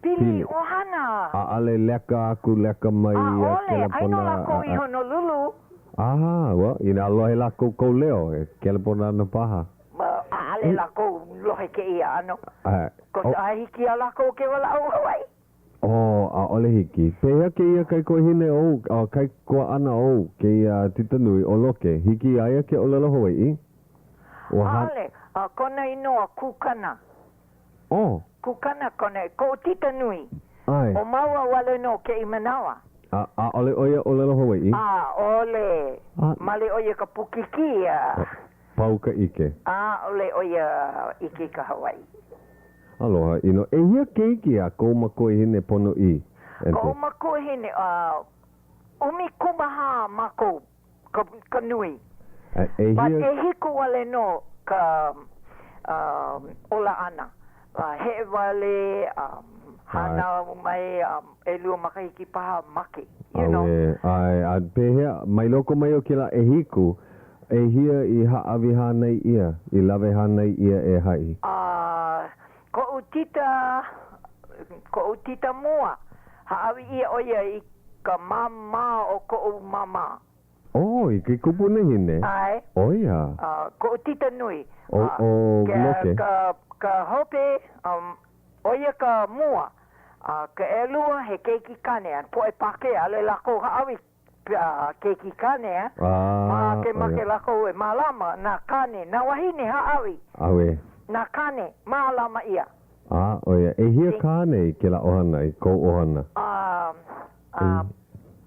pili Pili. ʻohana. ʻAʻole leka aku, leka mai, a ʻAʻole, ai nō kelepona, lākou i a, a. Honolulu. Aha, well, inā lohe lākou kou leo, e kelepona ana paha. Ma, ʻaʻole lākou lohe kēia ʻano. ʻAe. Cause a hiki iā lākou ke walaʻau Hawaiʻi. Oh, ʻaʻole hiki. Pehea kēia kaikuahine ou, a kaikuaʻana ou, kēia tita nui ʻo Loke, hiki iā ia ke ʻōlelo Hawaiʻi? Ua ha. ʻAʻole. A kona inoa Kukana. Oh. Kukana kona, koʻu tita nui. ʻAe. ʻO māua wale nō kēia manawa. A, ʻaʻole ʻo ia ʻōlelo Hawaiʻi? ʻAʻole. A. Male ʻo ia ka Pukikī a. Pau ka ʻike. ʻAʻole ʻo ia ʻike i ka Hawaiʻi. Aloha ʻino. ʻEhia keiki a kou makuahine ponoʻī, Aunty? Koʻu makuahine, a 14 mākou ka, ka nui. A ʻehia? But ʻehiku wale nō ka ola ʻana. A heʻe wale, a hānau mai, a ʻelua makahiki paha make, you know. ʻAuē, ʻae, a pehea, mai loko mai o kēlā ʻehiku, ʻehia i hāʻawi hānai ʻia, i lawe hānai ʻia e haʻi? A koʻu tita, koʻu tita mua, hāʻawi ʻia ʻo ia i ka māmā o koʻu māmā. Oh, i ke kupunahine? ʻAe. ʻO ia. A, koʻu tita nui. ʻO, ʻo Loke. Ka, ka hope, um, ʻo ia ka mua. A ka ʻelua, he keiki kāne, a poʻe Pākē, ʻaʻole lākou hāʻawi keiki kāne, a. Makemake lākou e mālama nā kāne, nā wāhine hāʻawi. ʻAuē. Nā kāne, mālama ʻia. A, ʻo ia. ʻEhia kāne i kēlā ʻohana, i kou ʻohana? A, a,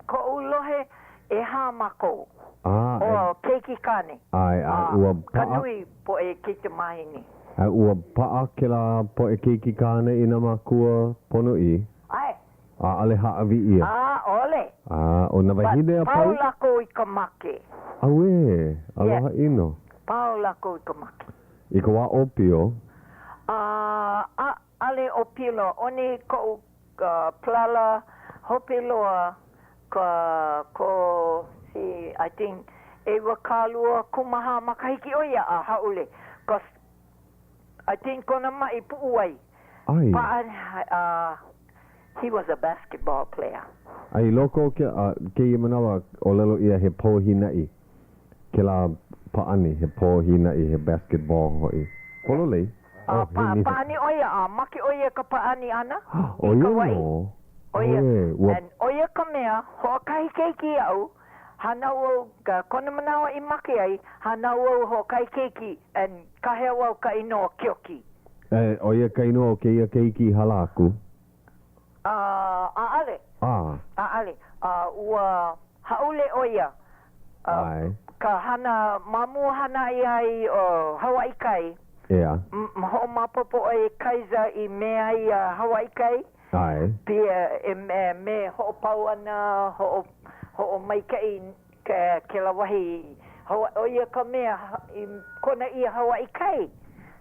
koʻu lohe, ʻehā mākou. A, e. ʻO keiki kāne. ʻAe, ʻae, ua paʻa. Ka nui poʻe keikimāhine. A ua paʻa kēlā poʻe keiki kāne i nā mākua ponoʻī? ʻAe. ʻAʻole hāʻawi ʻia. ʻAʻole. A, ʻo nā wāhine a pau? Pau lākou i ka make. ʻAuē, aloha ʻino. Pau lākou i ka make. I ka wā ʻōpio? A, ʻaʻole ʻōpio loa. ʻOni koʻu palala hope loa ka ko see I think 22 makahiki ʻo ia a hāʻule cause I think kona maʻi puʻuwai ʻAe. paʻa uh he was a basketball player. A i loko o ke, a, kēia manawa, ʻōlelo ʻia he pō hīnaʻi. Kēlā pāʻani, he pō hīnaʻi, he basketball hoʻi. Pololei. A oh, pa, pāʻani ʻo ia, a make ʻo ia i ka pāʻani ʻana i Kauaʻi. ʻO ia nō. And ʻo ia ka mea, hoʻokahi keiki iaʻu, hānau au, ka kona manawa i make ai, hānau au hoʻokahi keiki, and kahea wau ka inoa Keoki. E, ʻo ia ka inoa o kēia keiki i hala aku? A, ʻaʻale. A. ʻAʻale. A, ua hāʻule ʻo ia. ʻAe. Ka hana, ma mua hana ʻia ai ʻo Hawaiʻi Kai. ʻEā. Hoʻomaopopo ʻoe e Kaiser i mea ai iā Hawaiʻi Kai. ʻAe. Pia, e me hoʻopau ana, hoʻo, hoʻomaikaʻi kēlā wahi, ʻo ia ka mea i kona ʻia Hawaiʻi Kai.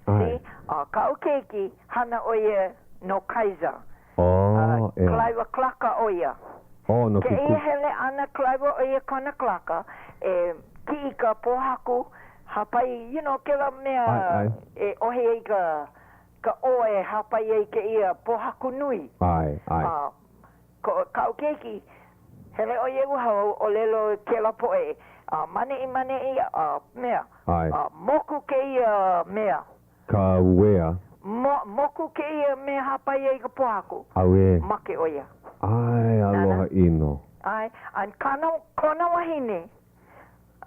ʻAe. See? A kaʻu keiki, hana ʻo ia no Kaiser. Oh, ʻeā. Kalaiwa kalaka ʻo ia. Oh, no ke ku. Kēia hele ʻana kalaiwa ʻo ia kona kalaka, e kiʻi ka pōhaku, hāpai, you know, kēlā mea ʻAe, ʻae. e ʻohi ai ka, ka ʻō e hāpai ai kēia pōhaku nui. ʻAe, ʻae. A ko, kaʻu keiki, hele ʻo ia i waho, ʻōlelo kēlā poʻe, a maneʻi maneʻi, a mea, ʻAe. a moku kēia mea. Ka uea. Mo, moku kēia mea hāpai ai i ka pōhaku. Auē. Make ʻo ia. ʻAe, aloha ʻino. ʻAe, and kāna, kona wahine,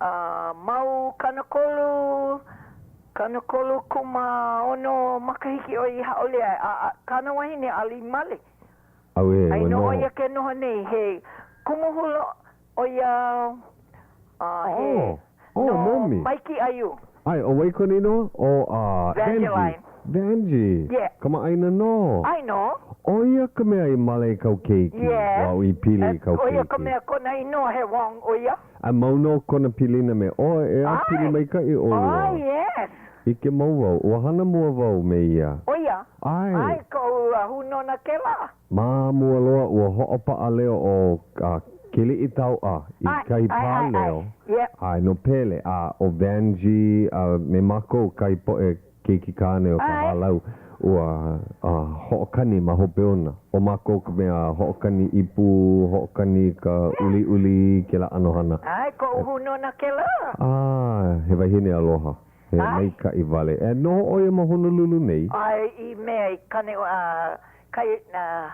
a mau 30, 36 makahiki ʻo ia i hāʻule ai, a, a kāna wahine ʻaʻole i male. Auē, A ua noho noho. ʻo ia ke noho nei, he kumu hula ʻo ia, a he Oh, oh, no momi. Maiki Aiu. ʻAe, ʻo wai kona inoa? ʻO, a, Vangie. Vangeline. Vangie. Yeah. Kamaʻāina nō. ʻAe nō. ʻO ia ka mea i male i kāu keiki. Yes. Ua i pili i kāu ʻO ia ka keiki. mea kona inoa he Wong ʻo ia. A mau nō kona pilina me ʻoe, ʻeā, pili ʻAe. maikaʻi ʻolua. Oh, yes. ʻIke mau wau, ua hana mua wau me ia. ʻO ia? ʻAe. ʻAe, koʻu hūnōna kēlā. Ma mua loa, ua hoʻopaʻa leo ʻo Keliʻi Tauʻa i kahi pā leo, ʻae, no Pele, a ʻo Vangie a me mākou kahi poʻe keiki kāne o ka hālau, ua hoʻokani ma hope ona. ʻO mākou ka mea hoʻokani ipu, hoʻokani ka ʻulīʻulī, kēlā ʻano hana. ʻAe, koʻu hūnōna kēlā. A, he wahine aloha. He maikaʻi wale. E noho ʻo ia ma Honolulu nei. ʻAe, i mea i kane, a, kai, a,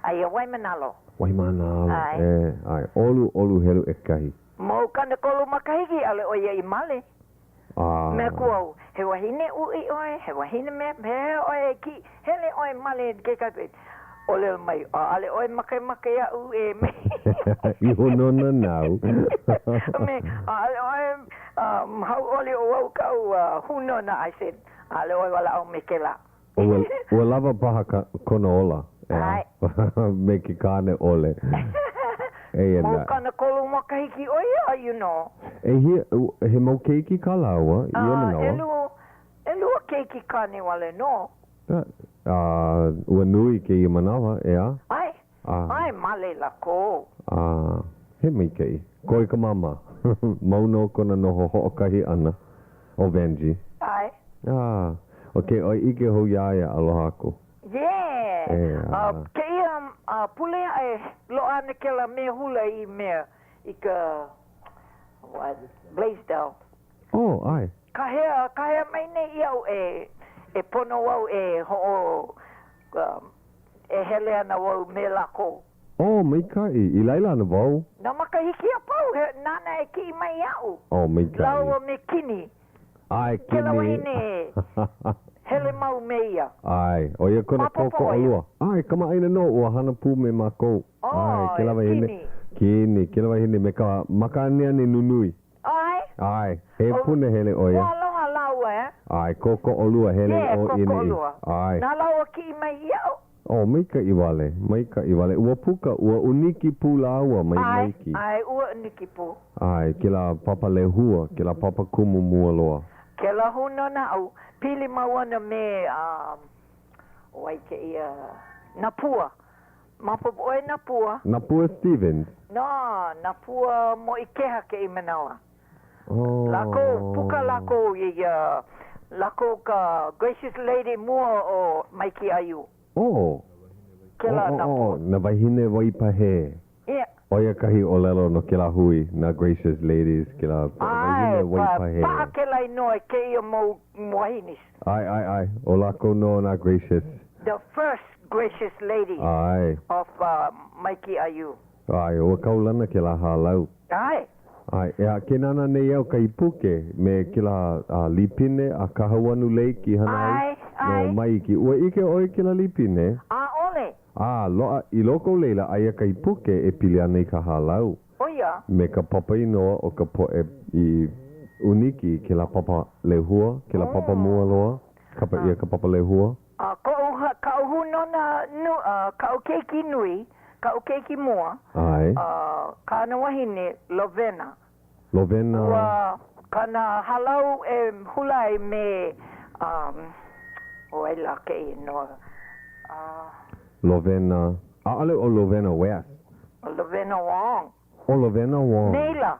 aia Waimānalo. Waimānalo, ʻAe. e, ʻae. ʻOluʻolu helu ʻekahi. Mau 30 makahiki, ʻaʻole ʻo ia i male. A. Mea aku au, he wahine uʻi ʻoe, he wahine mea, pehea ʻoe e kiʻi, hele ʻoe male kekahi. ʻŌlelo mai, ʻaʻole ʻoe makemake iaʻu e me. I hūnōna nāu. Me, ʻaʻole ʻoe um, hauʻoli ʻo wau kāu uh, hūnōna, I said, ʻaʻole ʻoe walaʻau me kēlā. Ua, ua lawa paha ka, kona ola, ʻeā, me ke kāne ʻole. Eia Mau naʻe. 30 makahiki ʻo ia, you know. ʻEhia, he mau keiki kā lāua i ia manawa? ʻElua, ʻelua keiki kāne wale nō. A, ua nui kēia manawa, ʻeā? ʻAe, ʻae, male lākou. A, he maikaʻi. Koe ka māmā. Mau nō kona noho hoʻokahi ʻana, ʻo Vangie. ʻAe. A, ʻo ke ʻoe ʻike hou iā ia, aloha aku. Yeah. ʻEā. A, kēia pule aʻe, loaʻa ana kēlā mea hula i mea i ka. What? Blaisdell. Oh, ʻae. Kahea, kahea mai nei iaʻu e, e pono au e hoʻo, e hele ana wau me lākou. Oh, maikaʻi. I laila ana wau. Nā makahiki a pau, he, nāna e kiʻi mai iaʻu. Oh, maikaʻi. Lāua me Kini. ʻAe, Kini. Kēlā wahine hele mau me ia. ʻAe, ʻo ia kona kōkoʻolua. ʻAe, kamaʻāina nō, ua hana pū me mākou. ʻAe, kēlā wahine. Kini, kēlā wahine me ka maka aniani nunui. ʻAe. ʻAe, he punahele ʻo ia. Ua aloha lāua, eh? ʻAe, kōkoʻolua, hele i ʻō i ʻaneʻi. ʻAe. Na lāua kiʻi mai iaʻu. Oh, maikaʻi wale, maikaʻi wale. Ua puka, ua ʻūniki pū lāua mai Maiki. ʻAe, ʻae, ua ʻūniki pū. ʻAe, kēlā papa lehua, kēlā papa kumu mua loa. Kēlā hūnōna aʻu, pili mau ana me, um, ʻo wai kēia, Napua. Maopopo ʻoe Napua? Napua Stevens? No, Napua Moʻikeha kēia manawa. Oh. Lākou, puka lākou i ia, lākou ka Gracious Lady mua o Maiki ʻAiu. Oh. Kēlā Oh, oh, Napua. oh, nā wāhine Waipahē. Yeah. ʻO ia kahi ʻōlelo no kēlā hui, nā Gracious Ladies, kēlā wāhine ʻAe, pa, Waipahē. paʻa kēlā inoa i kēia mau wāhines. ʻAe, ʻae, ʻae, ʻo lākou nō nā Gracious. The first Gracious Lady ʻAe. of uh, Maiki ʻAiu. ʻAe, ua kaulana kēlā hālau. ʻAe. ʻAe, ʻeā, ke nānā nei au kahi puke me kēlā līpine a Kahauanu Lake i hana ai ʻAe, ʻae. no Maiki. Ua ʻike ʻoe i kēlā līpine? ʻAʻole. A, loaʻa i loko o laila, aia kahi puke e pili ana i ka hālau. ʻO ia. Me ka papa inoa o ka poʻe i ʻūniki i kēlā papa lehua, kēlā papa mua loa, kapa ʻia ka papa lehua. A koʻu, kaʻu hūnōna nu, kaʻu keiki nui, kaʻu keiki mua, ʻAe. a kāna wahine, Lovena. Lovena. Ua, kāna hālau e hula ai me, um, ʻo wai lā kēia inoa, a. Lovena, ʻaʻole ʻo Lovena West. ʻO Lovena Wong. ʻO Lovena Wong. Neila.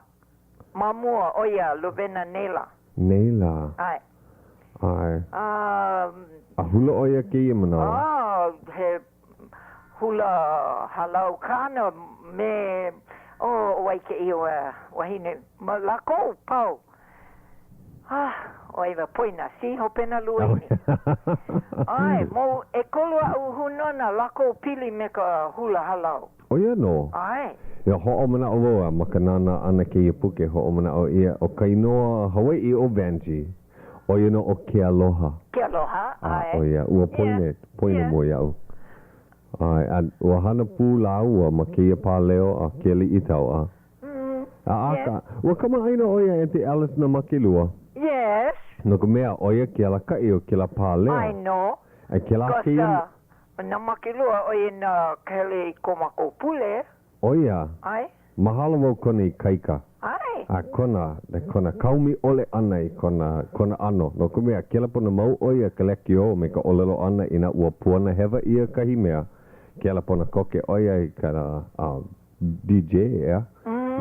Ma mua, ʻo ia, Lovena Neila. Neila. ʻAe. ʻAe. A. A hula ʻo ia kēia manawa? A, he hula hālau kāna me, oh, ʻo wai kēia wahine, ma lākou pau. Ah, ʻo wai lā, poina, see, hopena luahine. ʻAe, mau ʻekolu aʻu hūnōna, lākou pili me ka hula hālau. ʻO ia nō. ʻAe. Ia hoʻomanaʻo wau a ma ka nānā ʻana kēia puke, hoʻomanaʻo ʻia ʻo ka inoa Hawaiʻi ʻo Vangie, ʻo ia nō ʻo Kealoha. Kealoha, ʻae. A, ʻo ia, ua poina, poina mua iaʻu. ʻAe, a ua hana pū lāua ma kēia pāleo a Kealiʻitauʻa. A akā, ua kamaʻāina ʻo ia Aunty Alice Namakelua. Yes. No ka mea, ʻo ia ke alakaʻi o kēlā pāleo. I know. A kēlā kēia. Because, Namakelua, ʻo ia nā hele i ko mākou pule. ʻO ia. ʻAe. Mahalo wau kona ikaika. ʻAe. A kona, kona kaomi ʻole ʻana i kona, kona ʻano. No ka mea, kialapona mau ʻo ia ka lekiō me ka ʻōlelo ʻana inā ua puana hewa ʻia kahi mea, kialapona koke ʻo ia i ka, uh, DJ, ʻeā?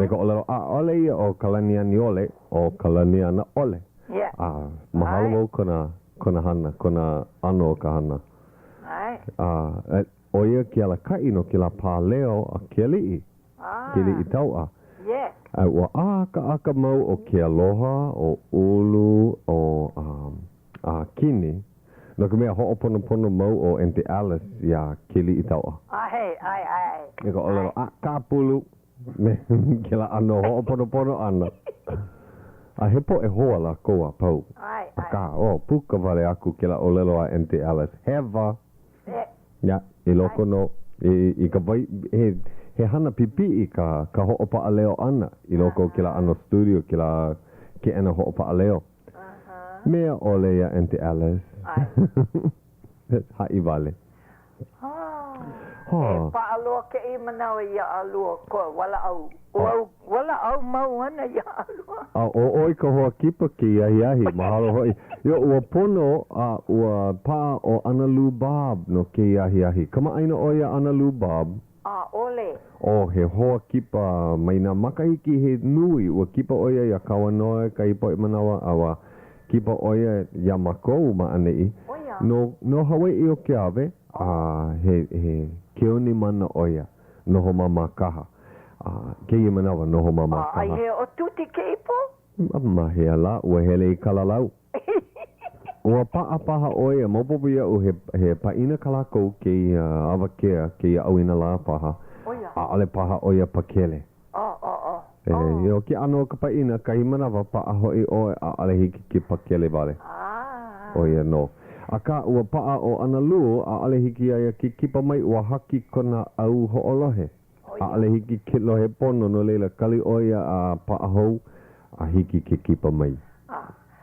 Me ka ʻōlelo, ʻaʻole ia ʻo Kalanianiʻole, ʻo Kalanianaʻole. Yeah. A mahalo wau kona, kona hana, kona ʻano o ka hana. ʻAe. A, ʻo ia ke alakaʻi no kēlā pāleo a ke aliʻi, Kealiʻitauʻa. Yeah. A ua ʻākaʻaka mau ʻo Kealoha, ʻo Ulu, ʻo, um, a Kini, no ka mea, hoʻoponopono mau ʻo Aunty Alice iā Kealiʻitauʻa. ʻAe, ʻae, ʻae. Me ka ʻōlelo, a kāpulu, me kēlā ʻano hoʻoponopono ʻana. A he poʻe hoa lākou a pau. ʻAe, ʻae. Akā, oh, puka wale aku kēlā ʻōlelo a Aunty Alice, hewa! Yeah, i loko nō, i, i ka wai, he, he hana pipiʻi ka, ka hoʻopaʻa leo ʻana i loko o kēlā ʻano studio, kēlā keʻena hoʻopaʻa leo. Mea ʻole iā Aunty Alice. Haʻi wale. He paʻa loa kēia manawa iā ʻolua koa walaʻau. Ua walaʻau mau ana iā ʻolua. A ʻo ʻoe ka hoa kipa kēia ahiahi, mahalo hoʻi. Yo, ua pono a ua paʻa ʻo ʻAnalū Bob no kēia ahiahi. Kamaʻāina ʻoe iā ʻAnalū Bob? ʻAʻole. Oh, he hoa kipa mai nā makahiki he nui. Ua kipa ʻo ia iā Kauanoe kahi poʻe manawa, a ua kipa ʻo ia iā mākou ma ʻaneʻi. No, no Hawaiʻi o Keawe, a he, he keonimana ʻo ia. Noho ma Mākaha. A kēia manawa, noho ma Mākaha. A ai hea ʻo Tuti kēia pō? Ma hea lā, ua hele i Kalalau. Ua paʻa paha ʻo ia, maopopo iaʻu he, he pāʻina kā lākou kēia awakea, kēia ʻauinalā paha. ʻAʻole paha ʻo ia pakele. E, ʻo ke ʻano o ka pāʻina, kahi manawa, paʻa hoʻi ʻoe, ʻaʻole hiki ke pakele wale. ʻO ia nō. Akā, ua paʻa ʻo ʻAnalū, ʻaʻole hiki iā ia ke kipa mai, ua haki kona ʻau hoʻolohe. ʻAʻole hiki ke lohe pono, no laila, kali ʻo ia a paʻa hou, a hiki ke kipa mai. A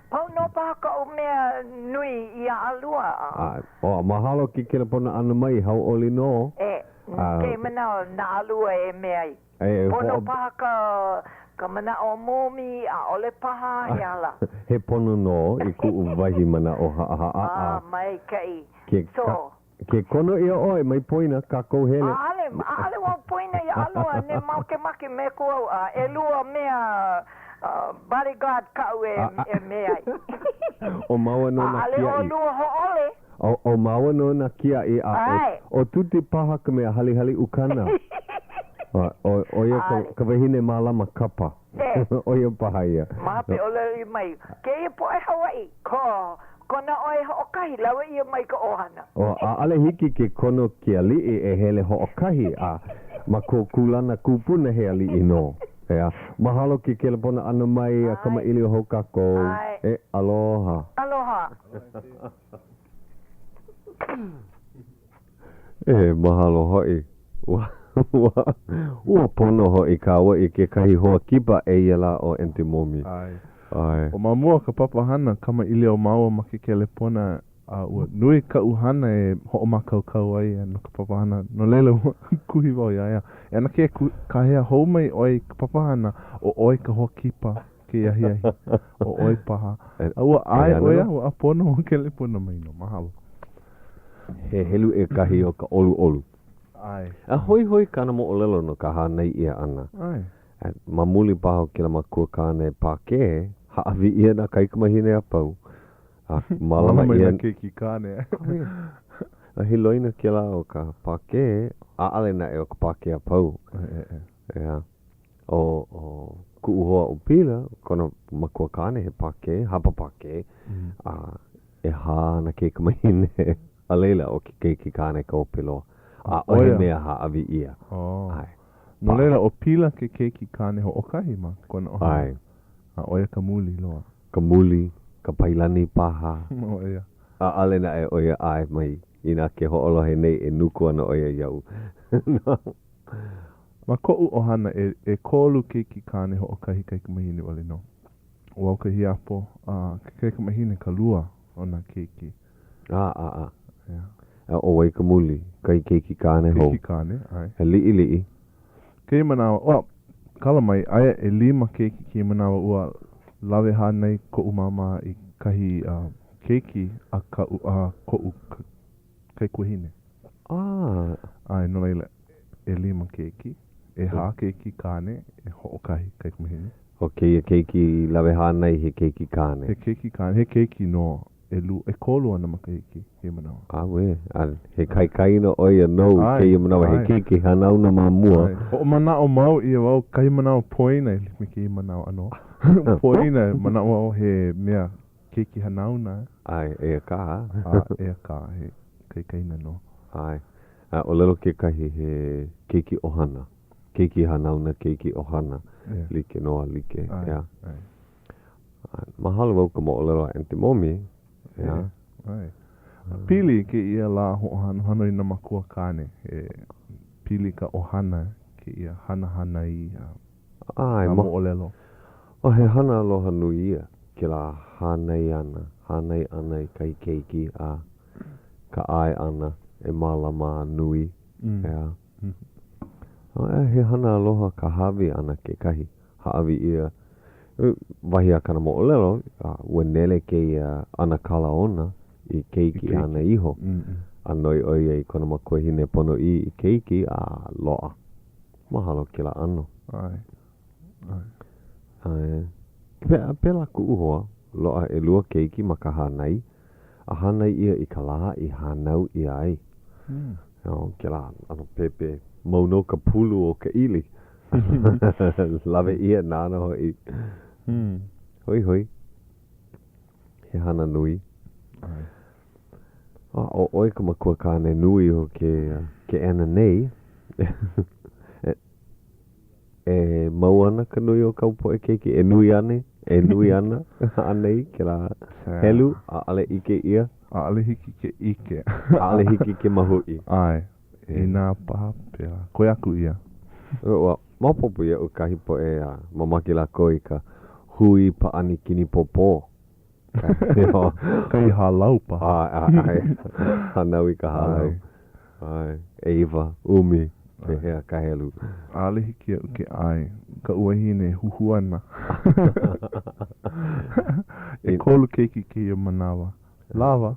pau nō paha kaʻu mea nui iā ʻalua, a. A, oh, mahalo ke kelepona ʻana mai, hauʻoli nō. E, kēia manawa na ʻalua e mea ai. E, Pono paha ka, ka manaʻo o Momi, ʻaʻole paha, he aha lā? He pono nō i kuʻu wahi manaʻo haʻahaʻa, a. A, maikaʻi. Ke, So. Ke kono ʻia ʻoe, mai poina kākou hele. ʻAʻole, ʻaʻole wau poina iā ʻalua, ne makemake me ko au, a ʻelua mea bodyguard kaʻu e, e me ai. ʻO māua nō nā ʻAʻole kiaʻi. ʻolua hōʻole. ʻO, ʻo māua nō nā kiaʻi, a ʻo, ʻo Tuti paha ka mea halihali ukana. ʻO, ʻo ia ka, ka wahine mālama kapa. ʻO ia paha ia. Ma hope ʻōlelo ʻia mai, kēia poʻe Hawaiʻi, ko, kona ʻoe hoʻokahi, lawe ʻia mai ka ʻohana. ʻO, ʻaʻole hiki ke kono ke aliʻi e hele hoʻokahi, a ma ko kūlana kūpuna he aliʻi nō. ʻEā. Mahalo ke kelepona ʻana mai a kamaʻilio hou kākou. E, aloha. Aloha. E, mahalo hoʻi. Ua, ua, ua pono hoʻi kāua i kekahi hoa kipa eia lā ʻo Aunty Momi. ʻAe. ʻAe. ʻO ma mua o ka papahana, kamaʻilio māua ma ke kelepona a ua nui kaʻu hana e hoʻomākaukau ai no ka papahana. No laila, ua kuhi wau iā ia, E ʻAnakē, kāhea hou mai ʻoe i ka papahana, ʻo ʻoe ka hoa kipa. Kēia ahiahi, ʻo ʻoe paha. A ua ʻae ʻo ia, ua ʻāpono, ua kelepona mai nō. Mahalo. He helu ʻekahi o ka ʻoluʻolu. ʻAe. A hoihoi kāna moʻolelo no ka hānai ʻia ʻana. ʻAe. Ma muli paha o kēlā makua kāne Pākē, hāʻawi ʻia nā kaikamahine a pau. A mālama ʻia. Mālama i nā keiki kāne. A he loina kēlā o ka Pākē, ʻaʻole naʻe o ka Pākē a pau. ʻEā. ʻO, ʻo kuʻu hoa ʻo Pila, kona makua kāne he Pākē, hapa Pākē, a ʻehā nā kaikamahine, a laila, ʻo ke keiki kāne ka hope loa. ʻAʻohe mea hāʻawi ʻia. ʻAe. No laila, ʻo Pila ke keiki kāne hoʻokahi ma kona ʻohana. ʻAe. A ʻo ia ka muli loa. Ka muli, ka pailani paha. ʻO ia. ʻAʻole naʻe ʻo ia ʻae mai inā ke hoʻolohe nei e nuku ana ʻo ia iaʻu. Ma koʻu ʻohana, e, ʻekolu keiki kāne hoʻokahi kaikamahine wale nō. ʻO wau ka hiapo, a ke kaikamahine ka lua o nā keiki. A, a, a. Yeah. A ʻo wai ka muli? Kahi keiki kāne hou? Keiki kāne, ʻae. He liʻiliʻi. Kēia manawa, well, kala mai, aia ʻelima keiki kēia manawa ua lawe hānai koʻu māmā i kahi uh, keiki a kaʻu, a koʻu kaikuahine. Ah. ʻAe, no laila, ʻelima keiki, ʻehā keiki kāne, e hoʻokahi kaikamahine. ʻO kēia keiki i lawe hānai he keiki kāne. He keiki kāne, he keiki nō, ʻelu, ʻekolu ona makahiki kēia manawa. Auē, a he kaikaina ʻo ia nou kēia manawa, he keiki hanauna ma mua. ʻAe, hoʻomanaʻo mau ʻia wau kahi manawa poina e like me kēia manawa ʻano. Poina, manaʻo wau he mea Keiki hanauna. ʻAe, eia kā. A, eia kā, he kaikaina nō. ʻAe. A ʻōlelo kekahi he keiki ʻohana. Keiki hanauna, keiki ʻohana. Yeah. Like nō a like, ʻAe, ʻeā. ʻae. Mahalo wau ka moʻolelo a Aunty Momi, ʻeā. ʻAe. Pili kēia lā hoʻohanohano i nā makua kāne. He pili ka ʻohana kēia hana hānai a ʻAe, nā moʻolelo. A he hana aloha nui ia, kēlā hānai ʻana, hānai ʻana i kahi keiki a ka ʻae ʻana e mālama a nui, ʻeā. A he hana aloha ka hāʻawi ʻana kekahi, hāʻawi ʻia, wahi a kāna moʻolelo, ua nele kēia ʻanakala ona i keiki āna iho, a noi ʻo ia i kona makuahine ponoʻī i keiki a loaʻa. Mahalo kēlā ʻano. ʻAe. ʻAe. ʻAe. Pe, pēlā kuʻu hoa, loaʻa ʻelua keiki ma ka hānai, a hānai ʻia i ka lā i hānau ʻia ai. Mm. ʻO kēlā ʻano pēpē, mau nō ka pulu o ka ʻili. Lawe ʻia nāna hoʻi. Hoihoi. He hana nui. ʻAe. A ʻo ʻoe ka makua kāne nui o ke keʻena nei, e mau ana ka nui o kāu poʻe keiki? E nui ane? E nui ana anei kēlā helu? ʻAʻole ʻike ʻia? ʻAʻole hiki ke ʻike. ʻAʻole hiki ke mahuʻi. ʻAe. Inā paha pēlā. Koe aku ia. Ua maopopo iaʻu kahi poʻe a mamake lākou i ka hui pāʻani kinipōpō. Kahi hālau paha. ʻAe, ʻae. Hānau i ka hālau. ʻAe. ʻEiwa, ʻumi, pehea ka helu? ʻAʻole hiki iaʻu ke ʻae. Kaʻu wahine e huhū ana. ʻEkolu keiki kēia manawa. Lawa.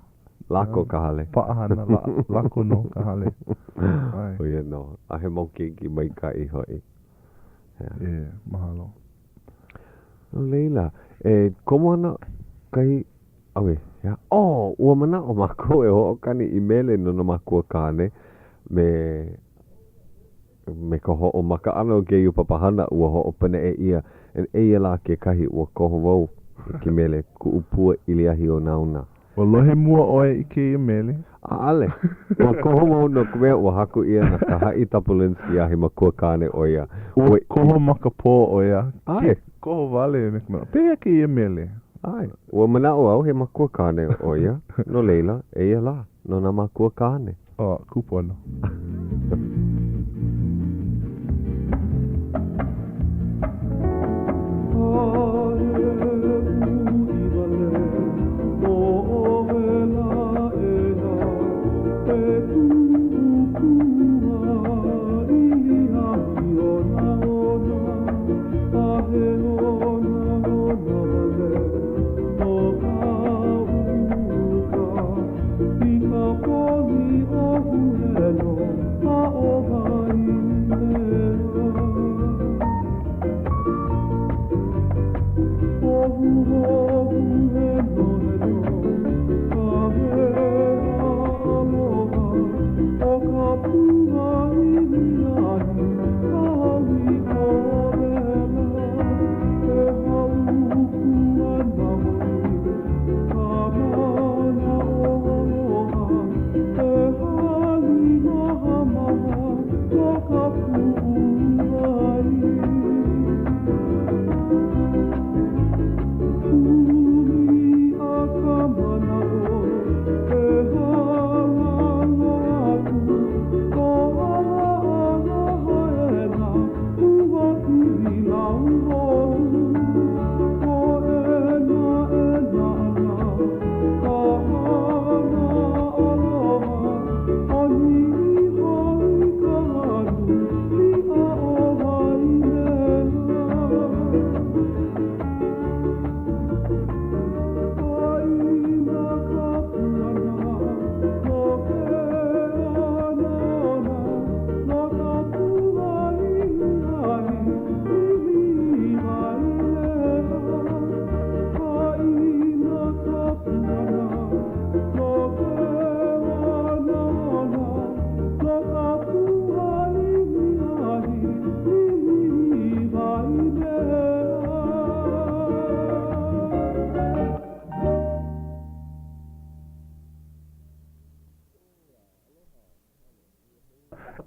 Lako ka hale. Paʻahana, lako nō ka hale. ʻAe. ʻO ia nō. A he mau keiki maikaʻi hoʻi. Yeah. Mahalo. No laila, e komo ana kahi, ʻauē, ʻeā, oh, ua manaʻo mākou e hoʻokani i mele no nā mākua kāne me, me ka hoʻomaka ʻana o kēia papahana, ua hoʻopaneʻe ʻia. Eia lā kekahi, ua koho wau i ke mele Kuʻu Pua ʻIliahi Onaona. Ua lohe mua ʻoe i kēia mele? ʻAʻole. Ua koho wau no ka mea ua haku ʻia na Kahaʻi Topolinski a he makua kāne ʻo ia. Ua koho makapō ʻo ia. ʻAe. Koho wale me ka manaʻo, pehea kēia mele? ʻAe. Ua manaʻo au he makua kāne ʻo ia, no laila, eia lā, no nā mākua kāne. Oh, kūpono.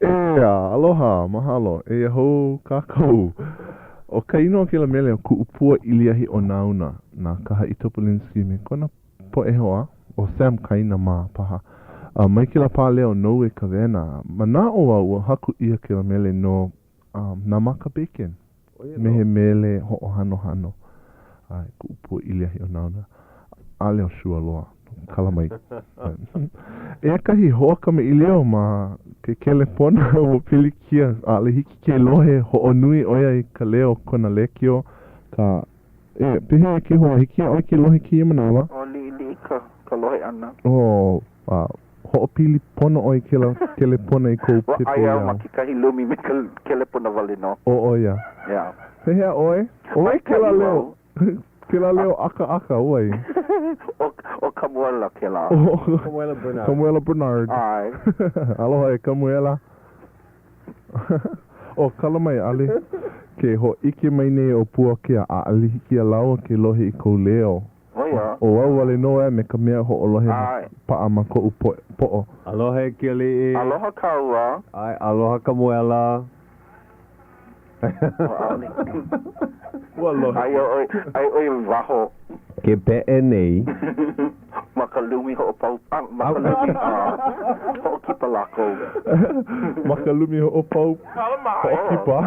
ʻEā, aloha, mahalo, eia hou kākou. ʻO ka inoa o kēlā mele ʻo Kuʻu Pua ʻIliahi Onaona na Kahaʻi Topolinski me kona poʻe hoa, ʻo Sam Kaina mā paha. A mai kēlā pāleo nou e Kawena, manaʻo au ua haku ʻia kēlā mele no nā Maka Bacon. Me he mele hoʻohanohano. ʻAe, kuʻu pua ʻiliahi onaona. ʻAʻole au sure loa. Kala mai. Eia kahi hoa kamaʻilio ma ke kelepona ua pilikia. ʻAʻole hiki ke lohe hoʻonui ʻo ia i ka leo o kona lēkiō. Ka, e, pehea e ke hoa, hiki iā ʻoe ke lohe kēia manawa? ʻO liʻiliʻi ka, ka lohe ʻana. Oh, a hoʻopili pono ʻoe i kēlā kelepona i kou Ua aia au ma pepeiao. kekahi lumi me ka kelepona wale nō. ʻO ʻo ia. Yeah. Pehea ʻoe? ʻO wai Maikaʻi kēlā leo? wau. Kēlā leo ʻakaʻaka, ʻo wai? ʻO, ʻo Kamuela kēlā. ʻO Kamuela Bernard. Kamuela Bernard. ʻAe. Aloha e Kamuela. ʻO kala mai, ʻaʻole. Ke hōʻike mai nei ʻo Puakea, ʻaʻole hiki iā lāua ke lohe i kou leo. ʻO ia. ʻO au wale nō ē me ka mea hoʻolohe paʻa ma koʻu poʻo. Aloha e ke aliʻi. Aloha kāua. ʻAe, aloha Kamuela. ʻAʻole. Ua lohe. Aia ʻoe, aia ʻoe i waho. Ke peʻe nei. Ma ka lumi hoʻopau, a, ma ka lumi, a, hoʻokipa lākou. Ma ka lumi hoʻopau, hoʻokipa.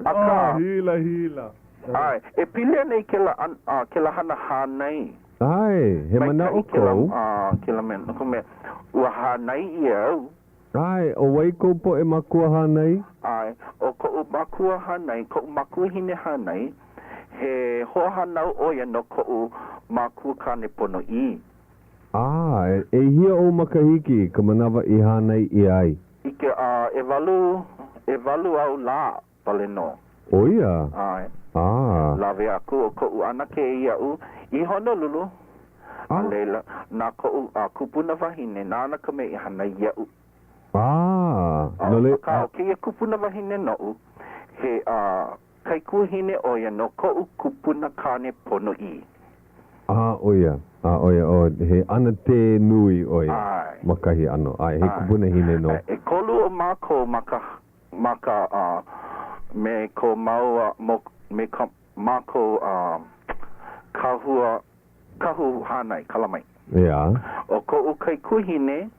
Akā. Oh, hila, hila. ʻAe, e pili ana i kēlā, a, kēlā hana hānai. ʻAe, he manaʻo Maikaʻi kēlā, kou. a, kēlā mea, no ka mea, ua hānai ʻia au. ʻAe, ʻo wai kou poʻe makua hānai? ʻAe, ʻo koʻu makua hānai, koʻu makuahine hānai, he hoahānau ʻo ia no koʻu makua kāne ponoʻī. ʻAe, ʻehia ou makahiki i ka manawa i hānai ʻia ai? I ke, a, ʻewalu, ʻewalu au lā wale nō. ʻO ia? ʻAe. A. Lawe aku ʻo koʻu ʻanakē iaʻu i Honolulu. A laila, na koʻu kupuna wahine, nāna ka mea i hānai iaʻu. A, no le. Akā, ʻo kēia kupuna wahine noʻu, he kaikuahine ʻo ia no koʻu kupuna kāne ponoʻī. A, ʻo ia. A, ʻo ia, ʻo, he ʻanakē nui ʻo ia. ʻAe. Ma kahi ʻano. ʻAe, he kupunahine nō. ʻEkolu o mākou ma ka, ma ka, me ko māua, me ko mākou kahua Kahu hānai, kala mai. Ea. ʻO koʻu kaikuahine.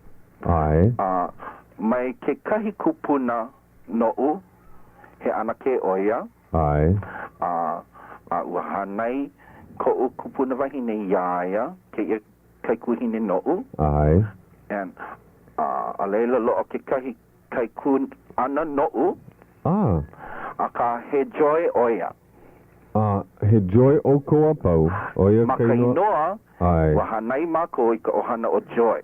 ʻAe. A mai kekahi kupuna noʻu, he ʻanakē ʻo ia. ʻAe. A, a ua hānai koʻu kupuna wahine iā ia, kēia kaikuahine noʻu. ʻAe. And, a, a laila loaʻa kekahi kaikuaʻana noʻu. A. Akā, he Joy ʻo ia. A he Joy ʻoukou a pau, ʻo ia Ma ka ka inoa? inoa, ʻAe. ua hānai mākou i ka ʻohana ʻo Joy.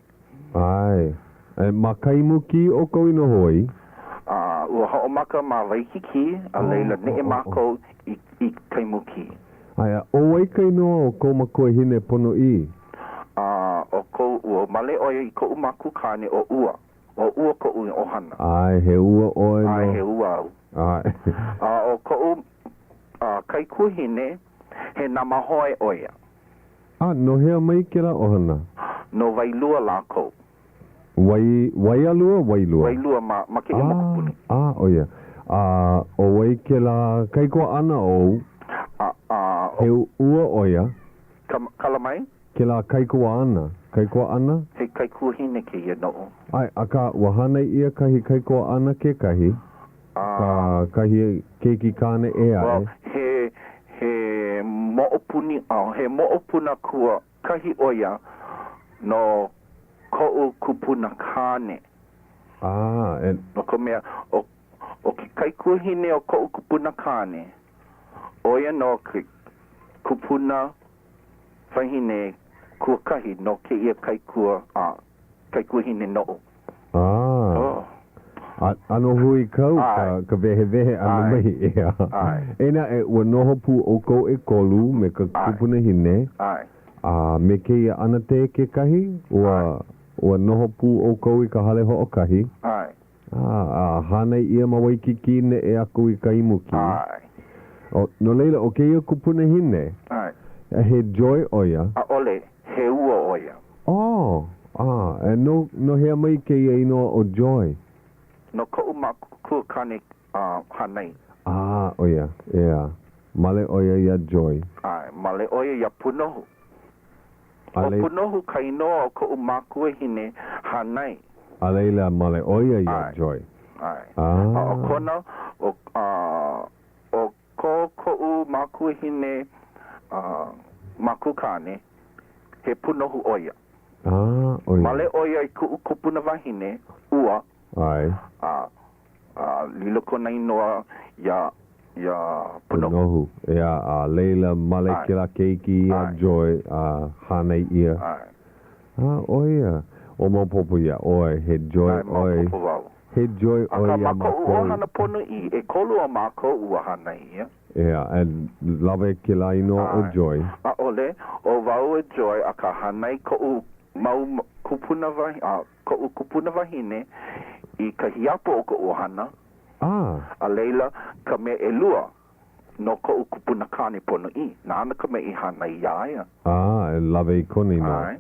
ʻAe. E, ma Kaimukī ʻoukou i noho ai? A ua hoʻomaka ma Waikīkī, a laila neʻe mākou i, i Kaimukī. ʻAe, a ʻo wai ka inoa o kou makuahine ponoʻī? A ʻo kou, ua male ʻo ia i koʻu makua kāne ʻo Ua. ʻO Ua koʻu ʻohana. ʻAe, he Ua ʻoe no. ʻAe, he Ua au. ʻAe. A ʻo koʻu kaikuahine, he Namahoe ʻo ia. A no hea mai kēlā ʻohana? No Wailua lākou. Wai, Waialua, Wailua? Wailua ma, ma kēia mokupuni. A, a, ʻo ia. A ʻo wai kēlā kaikuaʻana ou? A, a, ʻo. He Ua ʻo ia? Ka, kala mai? Kēlā kaikuaʻana, kaikuaʻana? He kaikuahine kēia noʻu. ʻAe, akā, ua hānai ʻia kahi kaikuaʻana kekahi, ka, kahi keiki kāne ʻē aʻe. Well, he, he moʻopuni, oh, he moʻopuna kua kahi ʻo ia no koʻu kupuna kāne. Ah, e. No ka mea, ʻo, ʻo ke kaikuahine o koʻu kupuna kāne, ʻo ia nō ke kupuna wahine kuakahi no kēia kaikua a kaikuahine noʻu. Ah. Oh. A, ʻano huikau ka, ka wehewehe ʻana mai, ʻeā. ʻAe. Eia naʻe, ua noho pū ʻoukou ʻekolu me ka kupunahine. ʻAe. A me kēia ʻanakē kekahi, ua, ua noho pū ʻoukou i ka hale hoʻokahi. ʻAe. A, a hānai ʻia ma Waikīkī, neʻe aku i Kaimukī. ʻAe. O, no laila, ʻo kēia kupunahine, ʻAe. he Joy ʻo ia? ʻAʻole, he Ua ʻo ia. Oh, a, e no, no hea mai kēia inoa ʻo Joy? No koʻu makua kāne hānai. A, ʻo ia, ʻeā. Male ʻo ia iā Joy. ʻAe, male ʻo ia iā Punohu. ʻO Punohu ka inoa o koʻu makuahine hānai. A laila, male ʻo ia iā Joy. ʻAe. A ʻo kona, ʻo, ʻo ko koʻu makuahine makua kāne, he Punohu ʻo ia. A, ʻo ia. Male ʻo ia i kuʻu kupuna wahine, Ua. ʻAe. A, A lilo kona inoa iā, iā Punohu. Punohu, ʻeā, a laila male kēlā keiki iā Joy a hānai ʻia. ʻAe. A, ʻo ia. Ua maopopo iā ʻoe, he Joy ʻAe, ʻoe. maopopo wau. He Joy ʻoe Akā, iā ma koʻu mākou. ʻohana ponoʻī, ʻekolu o mākou ua hānai ʻia. ʻEā, a lawe kēlā inoa ʻo Joy. ʻAʻole, ʻo wau e Joy, akā hānai koʻu mau kūpuna wahi, a koʻu kupuna wahine. i ka hiapo o koʻu ʻohana. Ah. A laila, ka mea ʻelua, no koʻu kupuna kāne ponoʻī, nāna ka mea i hānai iā ia. Ah, e lawe i kona inoa. ʻAe.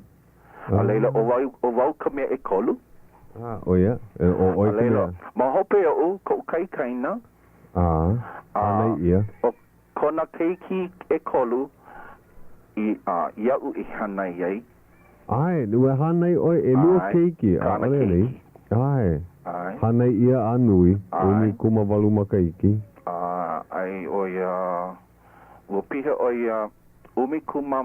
A laila, ʻo wau, ʻo wau ka mea ʻekolu. Ah, ʻo ia, e, ʻo ʻoe A ka laila, mea. ma hope oʻu, koʻu kaikaina. Ah, hānai ʻia. ʻO kona keiki ʻekolu i, a, iaʻu i hānai ai. ʻAe, ua hānai ʻoe ʻelua ʻAe, keiki, kāna ʻaʻole anei? keiki. ʻAe. ʻAe. Hānai ʻia a nui, ʻAe. 18 makahiki. A, ʻai ʻo ia, ua piha ʻo ia 15